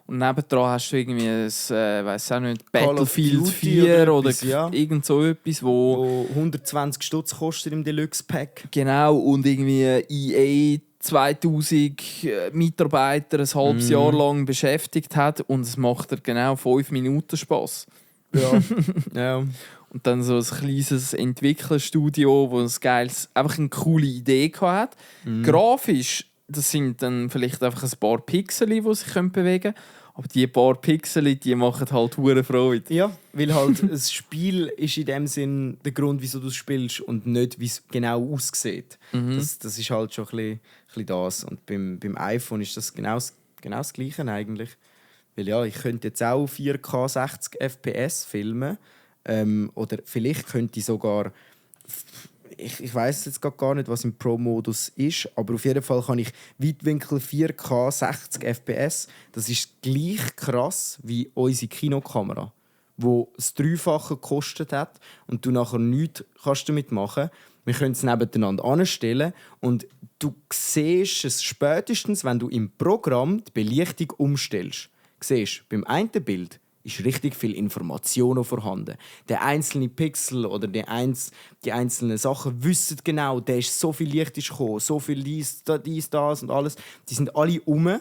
Und nebendran hast du irgendwie weiss auch nicht, Call of Battlefield Duty 4 oder oder etwas, ja. irgend so etwas, wo wo 120 Stutz kostet im Deluxe-Pack. genau und irgendwie EA 2000 Mitarbeiter ein halbes Jahr lang beschäftigt hat und es macht dir genau 5 Minuten Spaß. Ja. Ja. Und dann so ein kleines Entwicklerstudio, das einfach eine coole Idee hatte. Grafisch, das sind dann vielleicht einfach ein paar Pixel, die sich bewegen können. Aber die paar Pixel, die machen halt hure Freude. Ja, weil halt das Spiel ist in dem Sinn der Grund, wieso du es spielst und nicht, wie es genau aussieht. Das ist halt schon ein bisschen das. Und beim iPhone ist das genau das Gleiche eigentlich. Weil ja, ich könnte jetzt auch 4K 60 FPS filmen. Oder vielleicht könnte ich sogar... Ich weiß jetzt gar nicht, was im Pro-Modus ist, aber auf jeden Fall kann ich Weitwinkel 4K 60 FPS. Das ist gleich krass wie unsere Kinokamera, wo das Dreifache gekostet hat und du nachher nichts kannst damit machen. Wir können es nebeneinander anstellen und du siehst es spätestens, wenn du im Programm die Belichtung umstellst. Siehst, beim einen Bild ist richtig viel Information vorhanden. Der einzelne Pixel oder die einzelnen Sachen wissen genau, der ist so viel Licht ist gekommen, so viel dies, das und alles. Die sind alle um.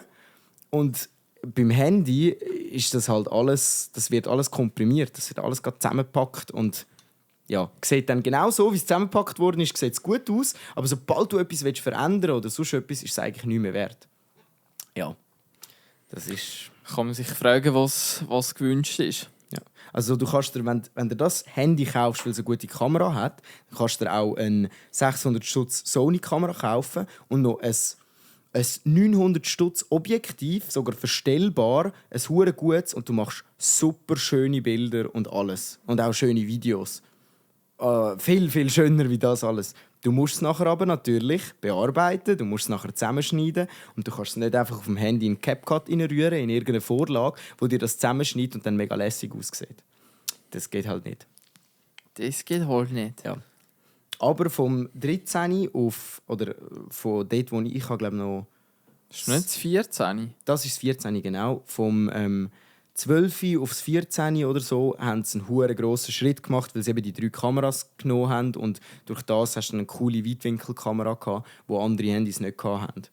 Und beim Handy ist das halt alles, das wird alles komprimiert, das wird alles gerade zusammengepackt und ja, sieht dann genau so, wie es zusammengepackt worden ist, sieht es gut aus. Aber sobald du etwas verändern willst oder sonst etwas, ist es eigentlich nicht mehr wert. Ja, das ist... Kann man sich fragen, was gewünscht ist. Ja. Also du kannst dir, wenn du das Handy kaufst, weil es eine gute Kamera hat, dann kannst du dir auch eine 600 Stutz Sony-Kamera kaufen und noch ein 900 Stutz Objektiv, sogar verstellbar, ein hure gutes und du machst super schöne Bilder und alles. Und auch schöne Videos. Viel, viel schöner wie das alles. Du musst es nachher aber natürlich bearbeiten, du musst es nachher zusammenschneiden und du kannst es nicht einfach auf dem Handy in CapCut reinrühren, in irgendeine Vorlage, wo dir das zusammenschneidet und dann mega lässig aussieht. Das geht halt nicht. Das geht halt nicht. Ja. Aber vom 13 auf, oder von dort, wo ich glaube noch... Ist nicht das 14? Das ist das 14, genau. Vom 12 aufs 14 oder so haben sie einen huere grossen Schritt gemacht, weil sie eben die 3 Kameras genommen haben und durch das hast du eine coole Weitwinkelkamera gehabt, wo andere Handys nicht hatten.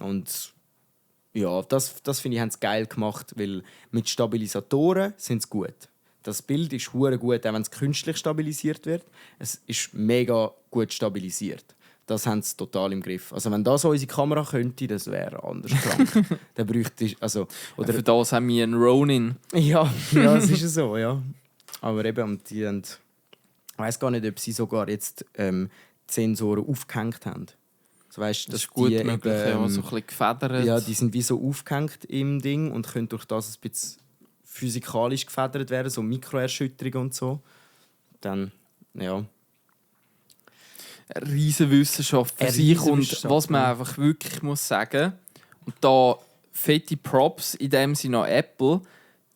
Und ja, das finde ich, haben sie geil gemacht, weil mit Stabilisatoren sind sie gut. Das Bild ist huere gut, auch wenn es künstlich stabilisiert wird. Es ist mega gut stabilisiert. Das haben sie total im Griff. Also wenn das unsere Kamera könnte, das wäre anders krank. Dann bräuchte ich, also, oder, Für das haben wir einen Ronin. ja, das ist so, ja. Aber eben, die haben, ich weiss gar nicht, ob sie sogar jetzt die Sensoren aufgehängt haben. So, weißt, Das ist gut die möglich, eben, ja, so ein bisschen gefedert. ja, die sind wie so aufgehängt im Ding und können durch das ein bisschen physikalisch gefedert werden, so Mikroerschütterung und so. Dann, ja. Eine riesige Wissenschaft für Eine sich. riesige Und Wissenschaft, was man ja. einfach wirklich muss sagen, und da fette Props in dem Sinne an Apple,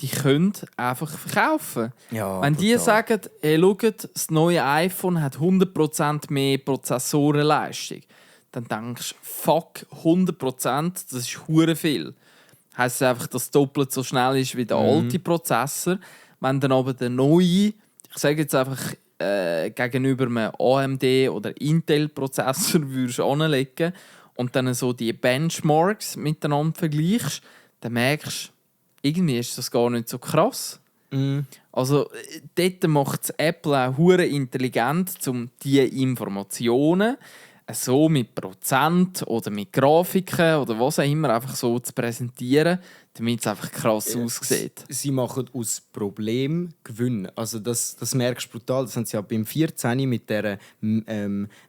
die können einfach verkaufen. Ja, Wenn die brutal. sagen, hey, schaut, das neue iPhone hat 100% mehr Prozessorenleistung, dann denkst du, fuck, 100%, das ist hure viel. Heisst einfach, dass es doppelt so schnell ist wie der alte Prozessor. Wenn dann aber der neue, ich sage jetzt einfach, gegenüber einem AMD oder Intel-Prozessor würdest anlegen und dann so die Benchmarks miteinander vergleichst, dann merkst du, irgendwie ist das gar nicht so krass. Also dort macht es Apple auch hure intelligent, um diese Informationen so mit Prozent oder mit Grafiken oder was auch immer einfach so zu präsentieren, damit es einfach krass aussieht. Sie machen aus Problem Gewinn. Also das merkst du brutal. Das haben sie ja beim 14 mit der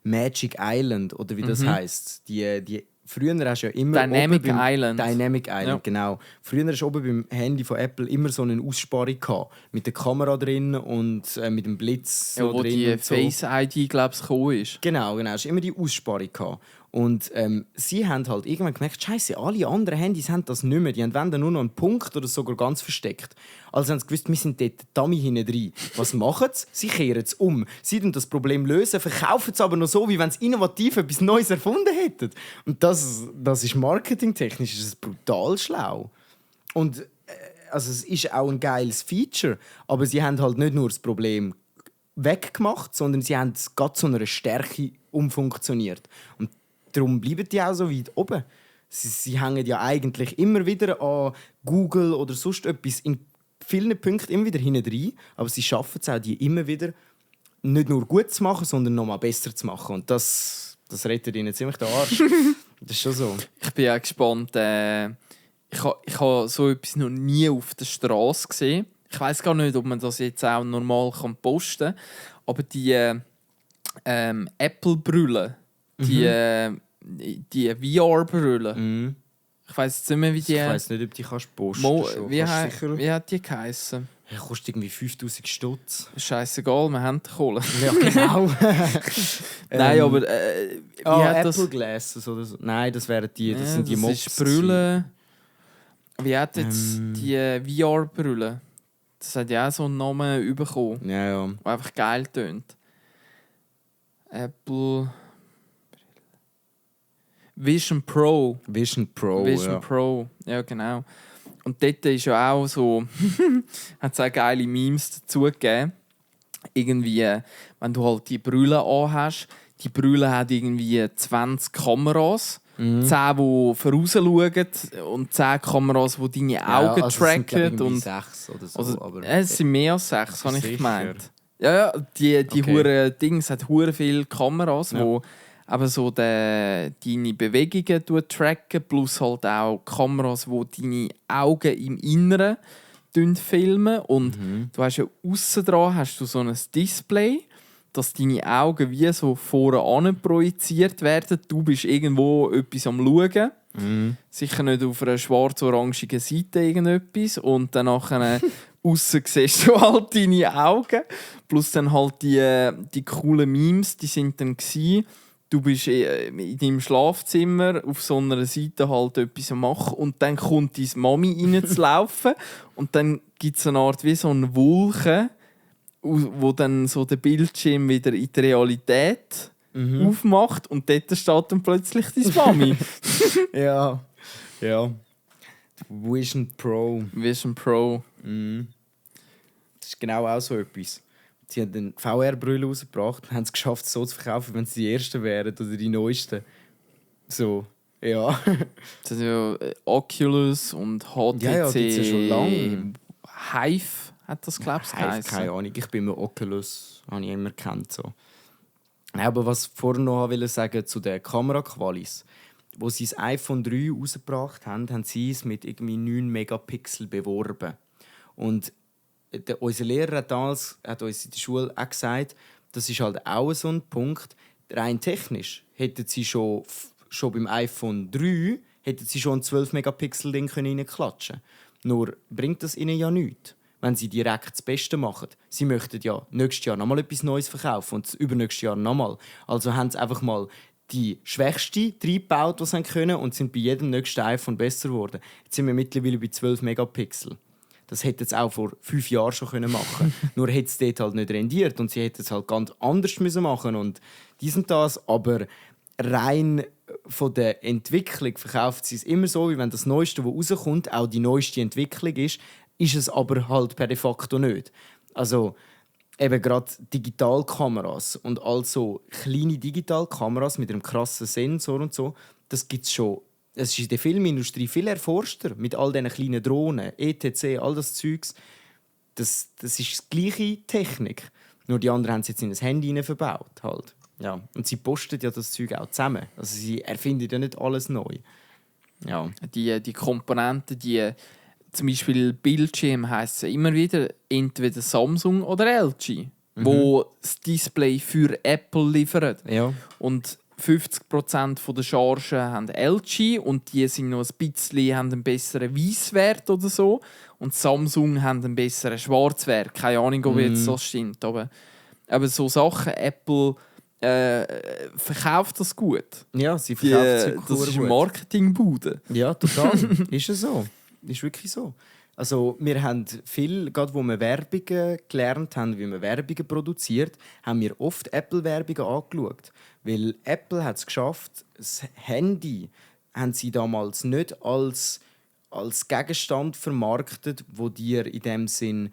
Magic Island, oder wie das heisst. Die früher hast du ja immer Dynamic oben beim Island. Dynamic Island, Ja. genau. Früher hast du oben beim Handy von Apple immer so eine Aussparung gehabt, mit der Kamera drin und mit dem Blitz Ja, so wo drin die und so. Face-ID, glaube ich, gekommen ist. Genau, hast immer die Aussparung gehabt. Und sie haben halt irgendwann gemerkt, Scheiße, alle anderen Handys haben das nicht mehr. Die haben wenn dann nur noch einen Punkt oder sogar ganz versteckt. Also haben sie gewusst, wir sind dort Dummy hinten drin. Was machen sie? Sie kehren es um. Sie lösen das Problem, verkaufen es aber noch so, wie wenn sie innovativ etwas Neues erfunden hätten. Und das ist marketingtechnisch ist es brutal schlau. Und also es ist auch ein geiles Feature, aber sie haben halt nicht nur das Problem weggemacht, sondern sie haben es gerade zu einer Stärke umfunktioniert. Und darum bleiben die auch so weit oben. Sie hängen ja eigentlich immer wieder an Google oder sonst etwas in vielen Punkten immer wieder hinten rein, aber sie schaffen es auch, die immer wieder nicht nur gut zu machen, sondern noch mal besser zu machen. Und das rettet ihnen ziemlich den Arsch. Das ist schon so. Ich bin auch gespannt. Ich habe so etwas noch nie auf der Straße gesehen. Ich weiß gar nicht, ob man das jetzt auch normal posten kann. Aber die Apple-Brille, die VR-Brille, ich weiß jetzt nicht mehr, wie die. Ich weiss nicht, ob die kannst posten schon. Wie Sicher? hat die geheissen? Ja, kostet irgendwie 5000 Stutz. Scheißegal, wir haben die Kohle. Ja, genau. Nein, aber wie hat Apple das? Glasses oder so. Nein, das wären die. Das Ja, sind die das Mobs. ist Brille. Wie hat jetzt die VR-Brille? Das hat ja auch so einen Namen bekommen, Ja, ja. der einfach geil tönt. Apple Vision Pro. Vision Pro. Vision ja. Pro, ja genau. Und dort ist ja auch so, hat es auch geile Memes dazu gegeben. Irgendwie, wenn du halt die Brille anhast, die Brille hat irgendwie 20 Kameras. 10, die vorausschauen und 10 Kameras, die deine Augen also es sind, glaub ich, tracken. Und 6 oder so. also, aber es sind mehr als 6, habe ich Sicher? gemeint. Ja, die Okay. hure Dings hat hure viele Kameras, Ja. wo aber so deine Bewegungen tracken, plus halt auch Kameras, wo deine Augen im Inneren filmen. Und du hast ja aussen dran hast du so ein Display, dass deine Augen wie so vorne projiziert werden. Du bist irgendwo etwas am Schauen. Sicher nicht auf einer schwarz-orangigen Seite irgendetwas. Und dann nachher aussen siehst du halt deine Augen. Plus dann halt die coolen Memes, die sind dann gewesen. Du bist in deinem Schlafzimmer auf so einer Seite halt etwas am machen und dann kommt deine Mami reinzulaufen und dann gibt es eine Art wie so eine Wolke, wo dann so der Bildschirm wieder in die Realität aufmacht und dort steht dann plötzlich deine Mami. ja. Ja. Vision Pro. Vision Pro. Das ist genau auch so etwas. Sie haben eine VR-Brille rausgebracht und haben es geschafft, so zu verkaufen, wenn sie die Ersten wären oder die Neuesten. So, ja. Das sind ja Oculus und HTC. Ja, gibt's ja schon lange. Hive hat das, glaube ich, Hive, geheißen. keine Ahnung. Ich bin mir Oculus, habe ich immer gekannt. So. Aber was ich vorhin noch sagen zu den Kameraqualis. Wo sie das iPhone 3 rausgebracht haben, haben sie es mit irgendwie 9 Megapixel beworben. Und unser Lehrer hat uns in der Schule auch gesagt, das ist halt auch so ein Punkt. Rein technisch hätten sie schon beim iPhone 3 hätten sie schon ein 12 Megapixel Ding reinklatschen können. Nur bringt das ihnen ja nichts, wenn sie direkt das Beste machen. Sie möchten ja nächstes Jahr nochmal etwas Neues verkaufen und das übernächstes Jahr nochmal. Also haben sie einfach mal die schwächste reingebaut, was sie können, und sind bei jedem nächsten iPhone besser geworden. Jetzt sind wir mittlerweile bei 12 Megapixel. Das hätten sie auch vor 5 Jahren schon machen können. Nur hätte es dort halt nicht rendiert und sie hätten es halt ganz anders machen und dies und das. Aber rein von der Entwicklung verkauft sie es immer so, wie wenn das Neueste, was rauskommt, auch die neueste Entwicklung ist es aber halt per de facto nicht. Also eben gerade Digitalkameras und also kleine Digitalkameras mit einem krassen Sensor und so, das gibt es schon. Es ist in der Filmindustrie viel erforschter mit all diesen kleinen Drohnen, ETC, all das Zeugs. Das ist die gleiche Technik. Nur die anderen haben es jetzt in ein Handy verbaut. Halt. Ja. Und sie posten ja das Zeug auch zusammen. Also sie erfinden ja nicht alles neu. Ja. Die Komponenten, zum Beispiel Bildschirm heisst es immer wieder entweder Samsung oder LG, wo das Display für Apple liefert. Ja. Und 50% der Chargen haben LG und die sind noch haben einen besseren Weisswert oder so. Und Samsung haben einen besseren Schwarzwert. Keine Ahnung, ob jetzt das stimmt. Aber so Sachen, Apple verkauft das gut. Ja, sie verkauft es das ist eine Marketingbude. Ja, total. Ist es so. Ist wirklich so. Also, wir haben viel, gerade wo wir Werbungen gelernt haben, wie man Werbungen produziert, haben wir oft Apple-Werbungen angeschaut. Weil Apple hat es geschafft, das Handy haben sie damals nicht als Gegenstand vermarktet, wo dir in dem Sinn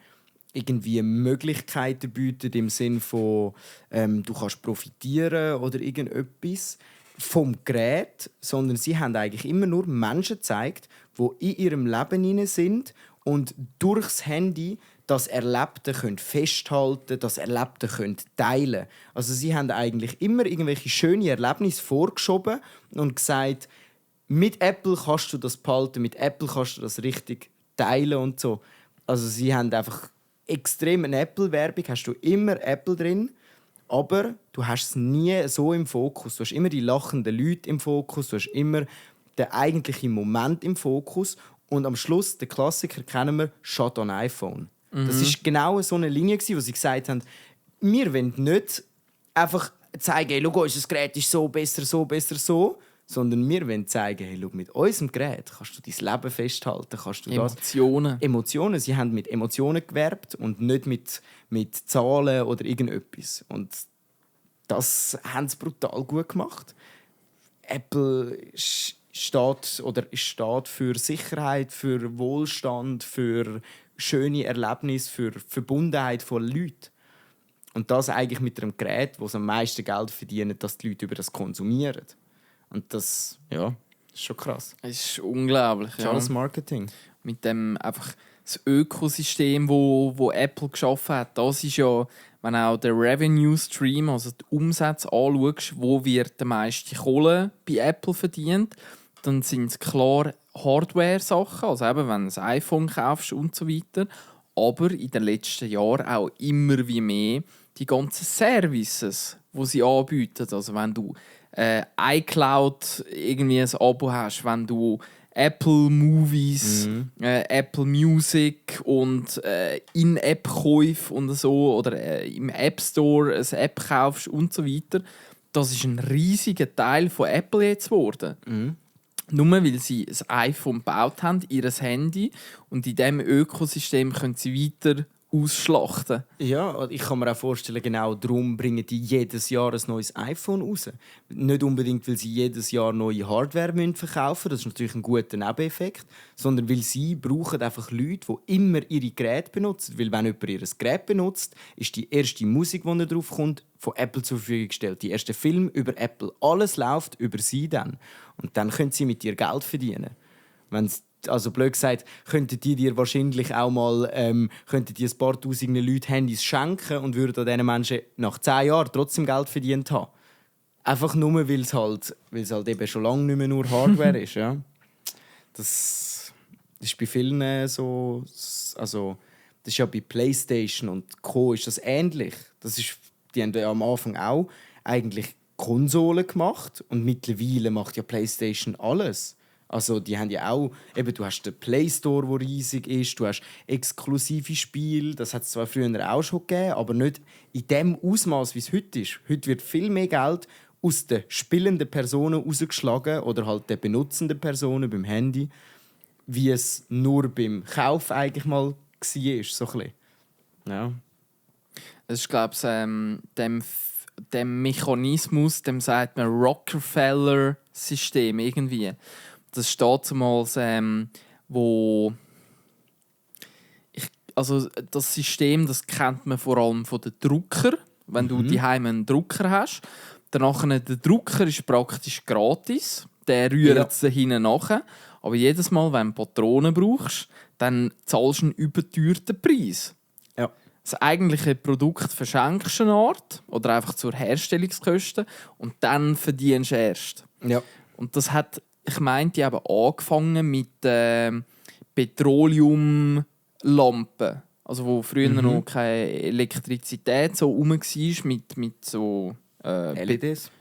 irgendwie Möglichkeiten bietet, im Sinn von du kannst profitieren oder irgendetwas vom Gerät, sondern sie haben eigentlich immer nur Menschen gezeigt, die in ihrem Leben hinein sind und durchs Handy das Erlebte können festhalten, das Erlebte können teilen. Also sie haben eigentlich immer irgendwelche schöne Erlebnisse vorgeschoben und gesagt, mit Apple kannst du das behalten, mit Apple kannst du das richtig teilen und so. Also sie haben einfach extrem eine Apple-Werbung, hast du immer Apple drin, aber du hast es nie so im Fokus. Du hast immer die lachenden Leute im Fokus, du hast immer den eigentlichen Moment im Fokus und am Schluss, den Klassiker kennen wir, «Shot on iPhone». Das war genau so eine Linie, wo sie gesagt haben, wir wollen nicht einfach zeigen, hey, schau, unser Gerät ist so, besser, so, sondern wir wollen zeigen, hey, schau, mit unserem Gerät kannst du dein Leben festhalten. Kannst du Emotionen. Emotionen. Sie haben mit Emotionen gewerbt und nicht mit Zahlen oder irgendetwas. Und das haben sie brutal gut gemacht. Apple steht für Sicherheit, für Wohlstand, für schöne Erlebnisse, für Verbundenheit von Leuten. Und das eigentlich mit einem Gerät, das am meisten Geld verdient, dass die Leute über das konsumieren. Und das, ja, ist schon krass. Es ist unglaublich. Das ist alles Marketing. Mit dem einfach das Ökosystem, wo Apple geschaffen hat, das ist ja, wenn auch der Revenue Stream, also die Umsätze anschaust, wo wird die meiste Kohle bei Apple verdient, dann sind es klar Hardware-Sachen, also eben, wenn du ein iPhone kaufst und so weiter. Aber in den letzten Jahren auch immer wie mehr die ganzen Services, die sie anbieten. Also wenn du iCloud irgendwie ein Abo hast, wenn du Apple Movies, Apple Music und In-App-Käufe und so oder im App Store eine App kaufst und so weiter. Das ist ein riesiger Teil von Apple jetzt geworden. Nur weil sie ein iPhone gebaut haben, ihr Handy, und in diesem Ökosystem können sie weiter ausschlachten. Ja, ich kann mir auch vorstellen, genau darum bringen die jedes Jahr ein neues iPhone raus. Nicht unbedingt, weil sie jedes Jahr neue Hardware verkaufen müssen, das ist natürlich ein guter Nebeneffekt, sondern weil sie brauchen einfach Leute, die immer ihre Geräte benutzen. Weil wenn jemand ihr Gerät benutzt, ist die erste Musik, die da drauf kommt, von Apple zur Verfügung gestellt. Die erste Film über Apple. Alles läuft über sie dann. Und dann können sie mit ihr Geld verdienen. Wenn also blöd gesagt, könnten die dir wahrscheinlich auch mal könnten die ein paar tausend Leute Handys schenken und würden an diesen Menschen nach 10 Jahren trotzdem Geld verdient haben. Einfach nur, weil es halt eben schon lange nicht mehr nur Hardware ist. Ja. Das ist bei vielen so. Also, das ist ja bei PlayStation und Co. ist das ähnlich. Die haben ja am Anfang auch eigentlich Konsolen gemacht und mittlerweile macht ja PlayStation alles. Also die haben ja auch, eben, du hast den Play Store, der riesig ist, du hast exklusive Spiele, das hat es zwar früher auch schon gegeben, aber nicht in dem Ausmaß, wie es heute ist. Heute wird viel mehr Geld aus den spielenden Personen rausgeschlagen oder halt den benutzenden Personen beim Handy, wie es nur beim Kauf eigentlich mal war. So ein bisschen. Ja. Das ist, glaube ich, dem Mechanismus, dem sagt man Rockefeller-System irgendwie. Das steht zumal, also das System, das kennt man vor allem von den Druckern. Wenn du daheim einen Drucker hast, dann der Drucker ist praktisch gratis. Der rührt es hinten nach. Aber jedes Mal, wenn du Patronen brauchst, dann zahlst du einen überteuerten Preis. Ja. Das eigentliche Produkt verschenkst du eine Art oder einfach zur Herstellungskosten und dann verdienst du erst. Ja. Und das hat, ich meinte, eben angefangen mit Petroleumlampen. Also wo früher noch keine Elektrizität so rum war mit so LEDs?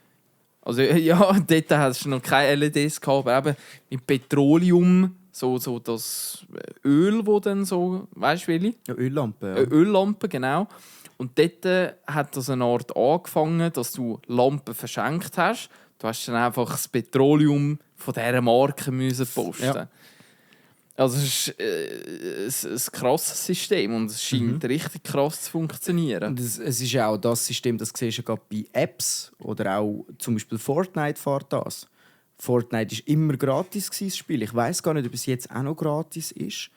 Also ja, dort hast du noch keine LEDs gehabt, aber eben mit Petroleum, so das Öl, das dann so, weißt du welche? Ja, Öllampen. Ja. Öllampen, genau. Und dort hat das eine Art angefangen, dass du Lampen verschenkt hast. Du hast dann einfach das Petroleum von dieser Marke müssen posten. Ja. Also es ist ein krasses System und es scheint richtig krass zu funktionieren. Und es ist ja auch das System, das siehst du gerade bei Apps oder auch zum Beispiel Fortnite fährt das. Fortnite war immer gratis, das Spiel. Ich weiss gar nicht, ob es jetzt auch noch gratis ist.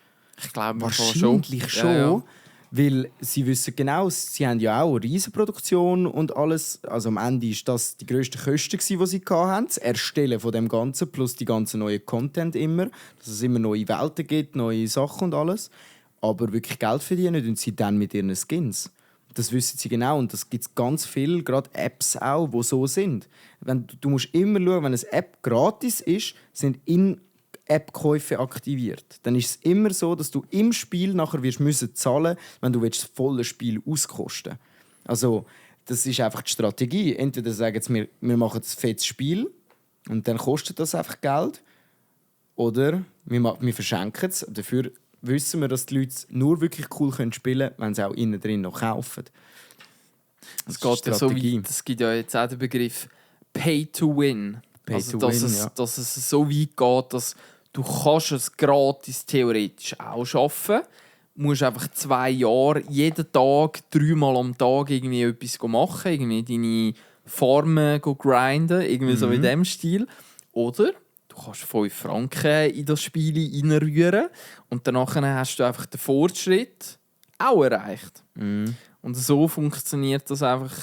Ich glaube wahrscheinlich schon. Ja. Weil sie wissen genau, sie haben ja auch eine Riesenproduktion und alles. Also am Ende war das die grössten Kosten, die sie hatten. Das Erstellen von dem Ganzen plus die ganzen neuen Content immer. Dass es immer neue Welten gibt, neue Sachen und alles. Aber wirklich Geld verdienen und sie dann mit ihren Skins. Das wissen sie genau und das gibt es ganz viele, gerade Apps auch, die so sind. Du musst immer schauen, wenn eine App gratis ist, sind In-App-Käufe aktiviert. Dann ist es immer so, dass du im Spiel nachher zahlen musst, wenn du das volle Spiel auskosten willst. Also, das ist einfach die Strategie. Entweder sagen sie, wir machen ein fettes Spiel und dann kostet das einfach Geld. Oder wir verschenken es. Dafür wissen wir, dass die Leute nur wirklich cool spielen können, wenn sie auch innen drin noch kaufen. Es geht ja so weit, es gibt ja jetzt auch den Begriff Pay to Win. Dass es so weit geht, dass du kannst es gratis theoretisch auch schaffen. Du musst einfach 2 Jahre, jeden Tag, 3-mal am Tag irgendwie etwas machen, irgendwie deine Farmen grinden, irgendwie so in diesem Stil. Oder du kannst 5 Franken in das Spiel reinrühren und danach hast du einfach den Fortschritt auch erreicht. Und so funktioniert das einfach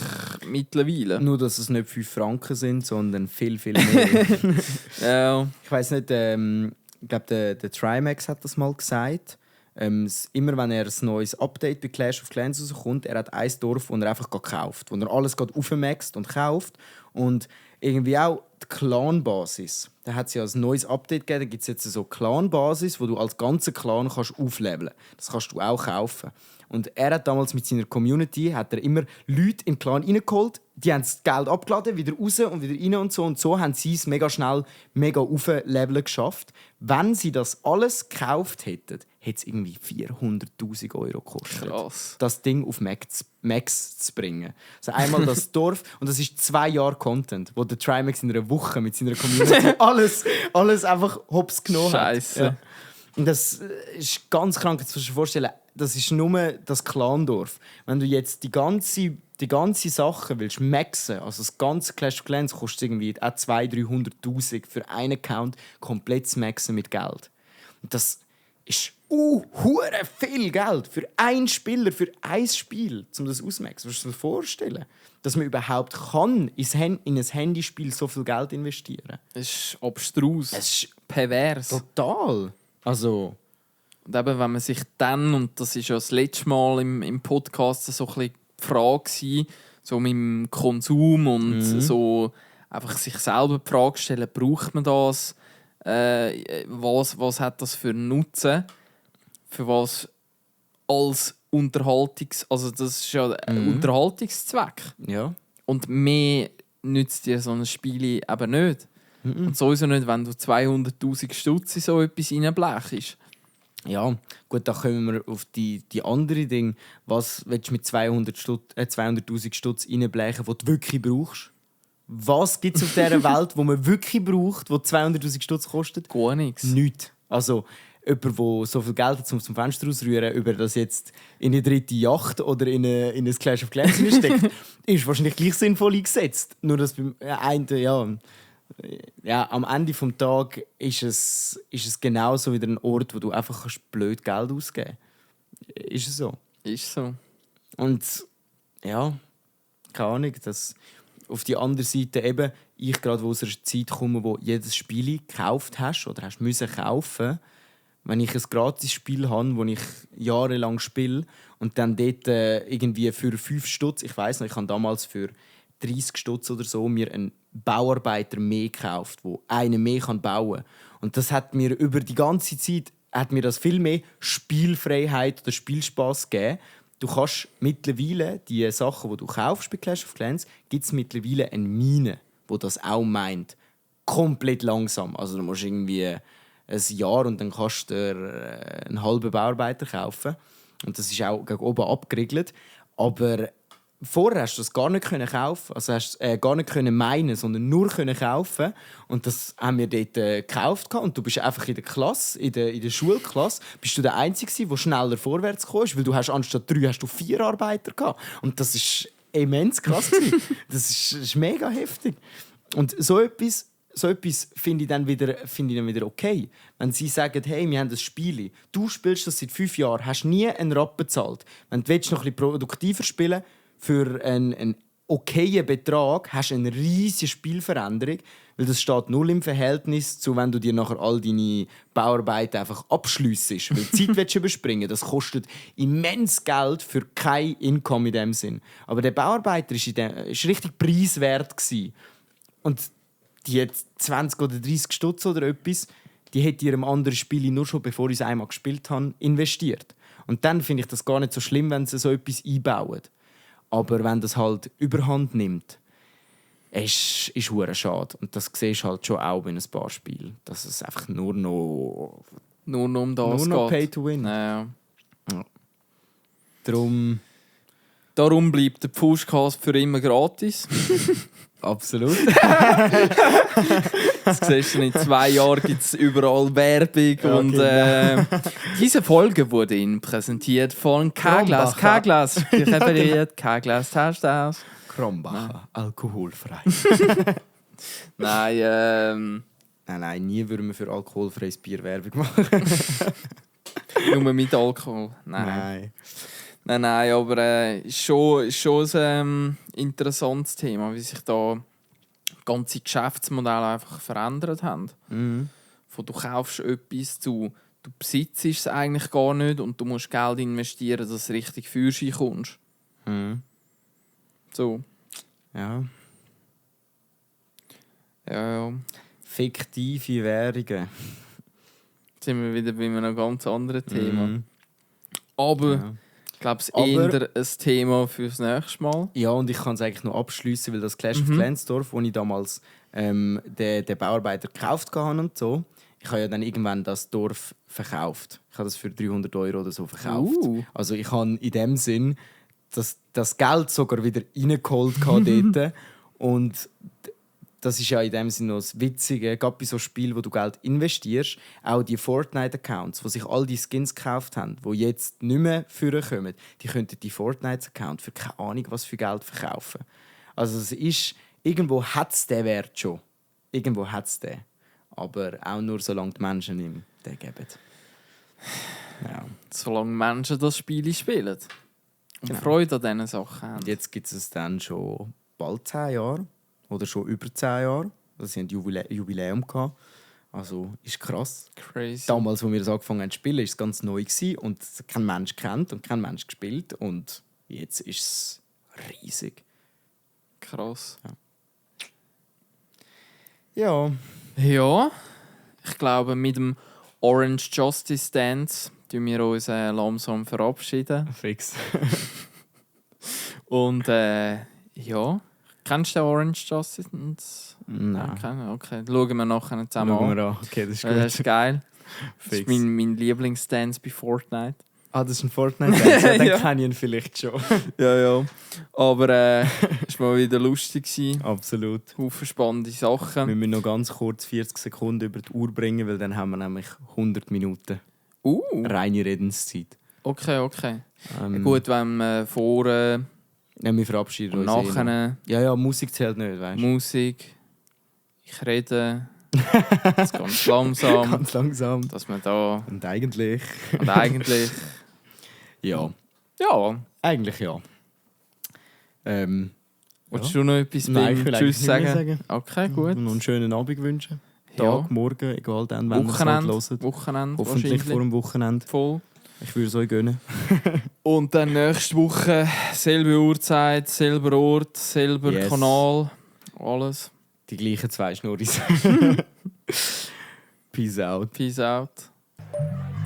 mittlerweile. Nur, dass es nicht 5 Franken sind, sondern viel, viel mehr. Ja. Ich weiss nicht, ich glaube, der Trimax hat das mal gesagt. Immer wenn er ein neues Update bei Clash of Clans rauskommt, er hat ein Dorf, das er einfach gekauft, wo er alles aufmaxt und kauft. Und irgendwie auch die Clan-Basis. Da hat es ja ein neues Update gegeben, da gibt es jetzt so eine Clan-Basis, wo du als ganzer Clan kannst aufleveln kannst. Das kannst du auch kaufen. Und er hat damals mit seiner Community hat er immer Leute in den Clan reingeholt, die haben das Geld abgeladen, wieder raus und wieder rein und so. Und so haben sie es mega schnell, mega aufleveln geschafft. Wenn sie das alles gekauft hätten, hätte es irgendwie 400'000 € gekostet. Krass. Das Ding auf Max zu bringen. Also einmal das Dorf, und das ist 2 Jahre Content, wo der Trimax in einer Woche mit seiner Community alles einfach hops genommen hat. Scheisse. Ja. Und das ist ganz krank, jetzt musst du dir vorstellen, das ist nur das Clandorf. Wenn du jetzt die ganze Sache willst maxen, also das ganze Clash of Clans kostet irgendwie auch 200'000-300'000 für einen Account komplett zu maxen mit Geld. Und das ist hure viel Geld für einen Spieler, für ein Spiel, um das auszumaxen. Kannst du dir vorstellen, dass man überhaupt kann in ein Handyspiel so viel Geld investieren? Es ist abstrus. Es ist pervers. total. Also, Und eben, wenn man sich dann, und das ist ja das letzte Mal im Podcast so ein bisschen die Frage gewesen, so mit dem Konsum und so einfach sich selber die Frage stellen, braucht man das? Was hat das für einen Nutzen? Für was als also das ist ja ein Unterhaltungszweck. ja. Und mehr nützt dir so ein Spiel eben nicht. Und sowieso nicht, wenn du 200'000 Stutz in so etwas reinblechst. Ja, gut, da kommen wir auf die andere Dinge. Was willst du mit 200'000 Stutz reinblechen, die du wirklich brauchst? Was gibt es auf dieser Welt, wo man wirklich braucht, wo 200'000 Stutz kostet? Gar nichts. Nichts. Also, jemand, der so viel Geld hat, um zum Fenster rausrühren, über das jetzt in eine dritte Yacht oder in ein Clash of Clans steckt, ist wahrscheinlich gleich sinnvoll eingesetzt. Nur, dass beim einen, am Ende des Tages ist es genauso wieder ein Ort, wo du einfach blöd Geld ausgeben kannst. Ist es so? Ist so. Und ja, keine Ahnung, dass auf die andere Seite eben, ich gerade aus einer Zeit komme, wo jedes Spiel gekauft hast oder hast müssen kaufen, wenn ich ein Gratis-Spiel habe, das ich jahrelang spiele und dann dort irgendwie für 5 Stutz, ich weiss noch, ich habe damals für 30 Stutz oder so mir einen Bauarbeiter mehr gekauft, der einen mehr bauen kann. Und das hat mir über die ganze Zeit viel mehr Spielfreiheit oder Spielspaß gegeben. Du kannst mittlerweile die Sachen, die du kaufst bei Clash of Clans, gibt es mittlerweile eine Mine, die das auch meint. Komplett langsam. Also du musst irgendwie ein Jahr und dann kannst du dir einen halben Bauarbeiter kaufen. Und das ist auch gegen oben abgeriegelt. Aber vorher hast du das gar nicht kaufen, also hast gar nicht meinen, sondern nur kaufen. Und das haben wir dort gekauft. Und du bist einfach in der Klasse, in der Schulklasse, bist du der Einzige, der schneller vorwärts kam, weil du hast anstatt 3 hast du 4 Arbeiter gehabt. Und das ist immens krass. Das ist mega heftig. Und so etwas finde ich dann wieder okay. Wenn sie sagen, hey, wir haben das Spiel, du spielst das seit 5 Jahren, hast nie einen Rappen bezahlt. Wenn du noch ein bisschen produktiver spielen willst, für einen okayen Betrag hast du eine riesige Spielveränderung, weil das steht null im Verhältnis zu, wenn du dir nachher all deine Bauarbeiten einfach abschliessest. Weil die Zeit willst du überspringen. Das kostet immens Geld für kein Income in dem Sinn. Aber der Bauarbeiter ist richtig preiswert gewesen. Und die hat 20 oder 30 Stutz oder etwas, die hat in einem anderen Spiel nur schon, bevor ich es einmal gespielt habe, investiert. Und dann finde ich das gar nicht so schlimm, wenn sie so etwas einbauen. Aber wenn das halt überhand nimmt, ist es hure schade. Und das siehst du halt schon auch in ein paar Spielen. Dass es einfach nur noch um das nur noch geht. Pay to Win. Ja. Darum bleibt der Pushcast für immer gratis. absolut. Das siehst du, in 2 Jahren gibt es überall Werbung. Ja, und diese Folge wurde Ihnen präsentiert von K-Glas. K-Glas, repariert. K-Glas, tauscht aus. Krombacher, alkoholfrei. Nein, Nein, nie würden wir für alkoholfreies Bier Werbung machen. Nur mit Alkohol. Nein, aber schon ein interessantes Thema, wie sich da ganze Geschäftsmodelle einfach verändert haben. Von du kaufst etwas zu, du besitzt es eigentlich gar nicht und du musst Geld investieren, dass du richtig Führerschein kommst. So. Ja. Ja. Fiktive Währungen. Jetzt sind wir wieder bei einem ganz anderen Thema. Aber ich glaube, es ist eher ein Thema für das nächste Mal. Ja, und ich kann es eigentlich noch abschliessen, weil das Clash of Clans Dorf, wo ich damals den Bauarbeiter gekauft habe und so, ich habe ja dann irgendwann das Dorf verkauft. Ich habe das für 300 € oder so verkauft. Also ich habe in dem Sinn das Geld sogar wieder reingeholt dort. Und das ist ja in dem Sinne noch das Witzige, gerade bei so Spielen, wo du Geld investierst, auch die Fortnite-Accounts, wo sich all die Skins gekauft haben, die jetzt nicht mehr vorkommen, die könnten die Fortnite-Account für keine Ahnung was für Geld verkaufen. Also es ist, irgendwo hat es den Wert schon. Irgendwo hat es den. Aber auch nur, solange die Menschen ihm den geben. Ja. Solange Menschen das Spiel spielen. Und Freude an diesen Sachen haben. Jetzt gibt es dann schon bald 10 Jahre. Oder schon über 10 Jahre. Sie hatten ein Jubiläum gehabt, Also, ist krass. Crazy. Damals, als wir das angefangen haben zu spielen, war es ganz neu und kein Mensch kennt und kein Mensch gespielt. Und jetzt ist es riesig. Krass. Ja. Ja, ich glaube, mit dem Orange Justice Dance tun wir uns langsam verabschieden. Fix. Und ja, kennst du den Orange Justice Dance? Nein. Okay, schauen wir nachher zusammen Schauen an. wir an. Okay, das ist gut. Das ist geil. Das Fix. ist mein Lieblingsdance bei Fortnite. Das ist ein Fortnite-Dance. Ja, dann Ja. kenne ich ihn vielleicht schon. Ja. Aber es war mal wieder lustig. Absolut. Haufen spannende Wir Sachen. müssen noch ganz kurz 40 Sekunden über die Uhr bringen, weil dann haben wir nämlich 100 Minuten reine Redenszeit. Okay. Gut, wenn wir vorne Ja, wir verabschieden und uns. nachher Ja, Musik zählt nicht, weißt du? Musik, ich rede, das ganz langsam, Ganz langsam. dass wir da Und eigentlich. und eigentlich, Ja. ja, Eigentlich ja. willst du noch etwas Nein, ich beim will Tschüss eigentlich nicht mehr sagen? Okay, gut. Noch einen schönen Abend wünschen. Tag, Ja. morgen, egal dann, wenn ihr es halt hört. Wochenende Hoffentlich vor wahrscheinlich. dem Wochenende. Voll. Ich würde es euch gönnen. Und dann nächste Woche selbe Uhrzeit, selber Ort, selber Yes. Kanal, alles. Die gleichen 2 Schnurris. Peace out. Peace out.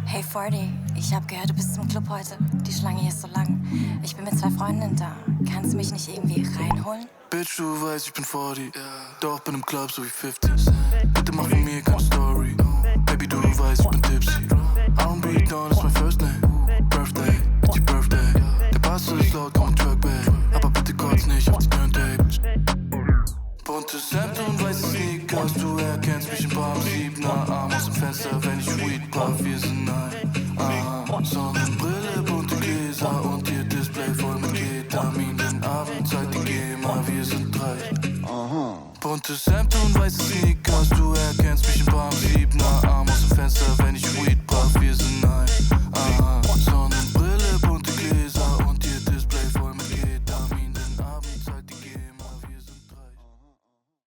Hey Fordy, ich hab gehört, du bist im Club heute. Die Schlange hier ist so lang. Ich bin mit 2 Freundinnen da. Kannst du mich nicht irgendwie reinholen? Bitch, du weißt, ich bin 40. Doch bin im Club so wie 50. Bitte mach von mir keine Story. Baby, du weißt, ich bin tipsy. R&B Dawn ist mein First Name. Birthday, it's your Birthday. Der Bass ist laut, komm Track back. Aber bitte kotz nicht auf die Turntable. Buntes Hemd und weiße Sneakers. Du erkennst mich im Palm 7er Arm aus dem Fenster, wenn ich Weed puff. Wir sind ein Sonnenbrille, bunte Gläser und ihr Display voll mit Ketamin. Den Abend zeigt die GEMA, wir sind 3. Buntes Hemd und weiße Sneakers.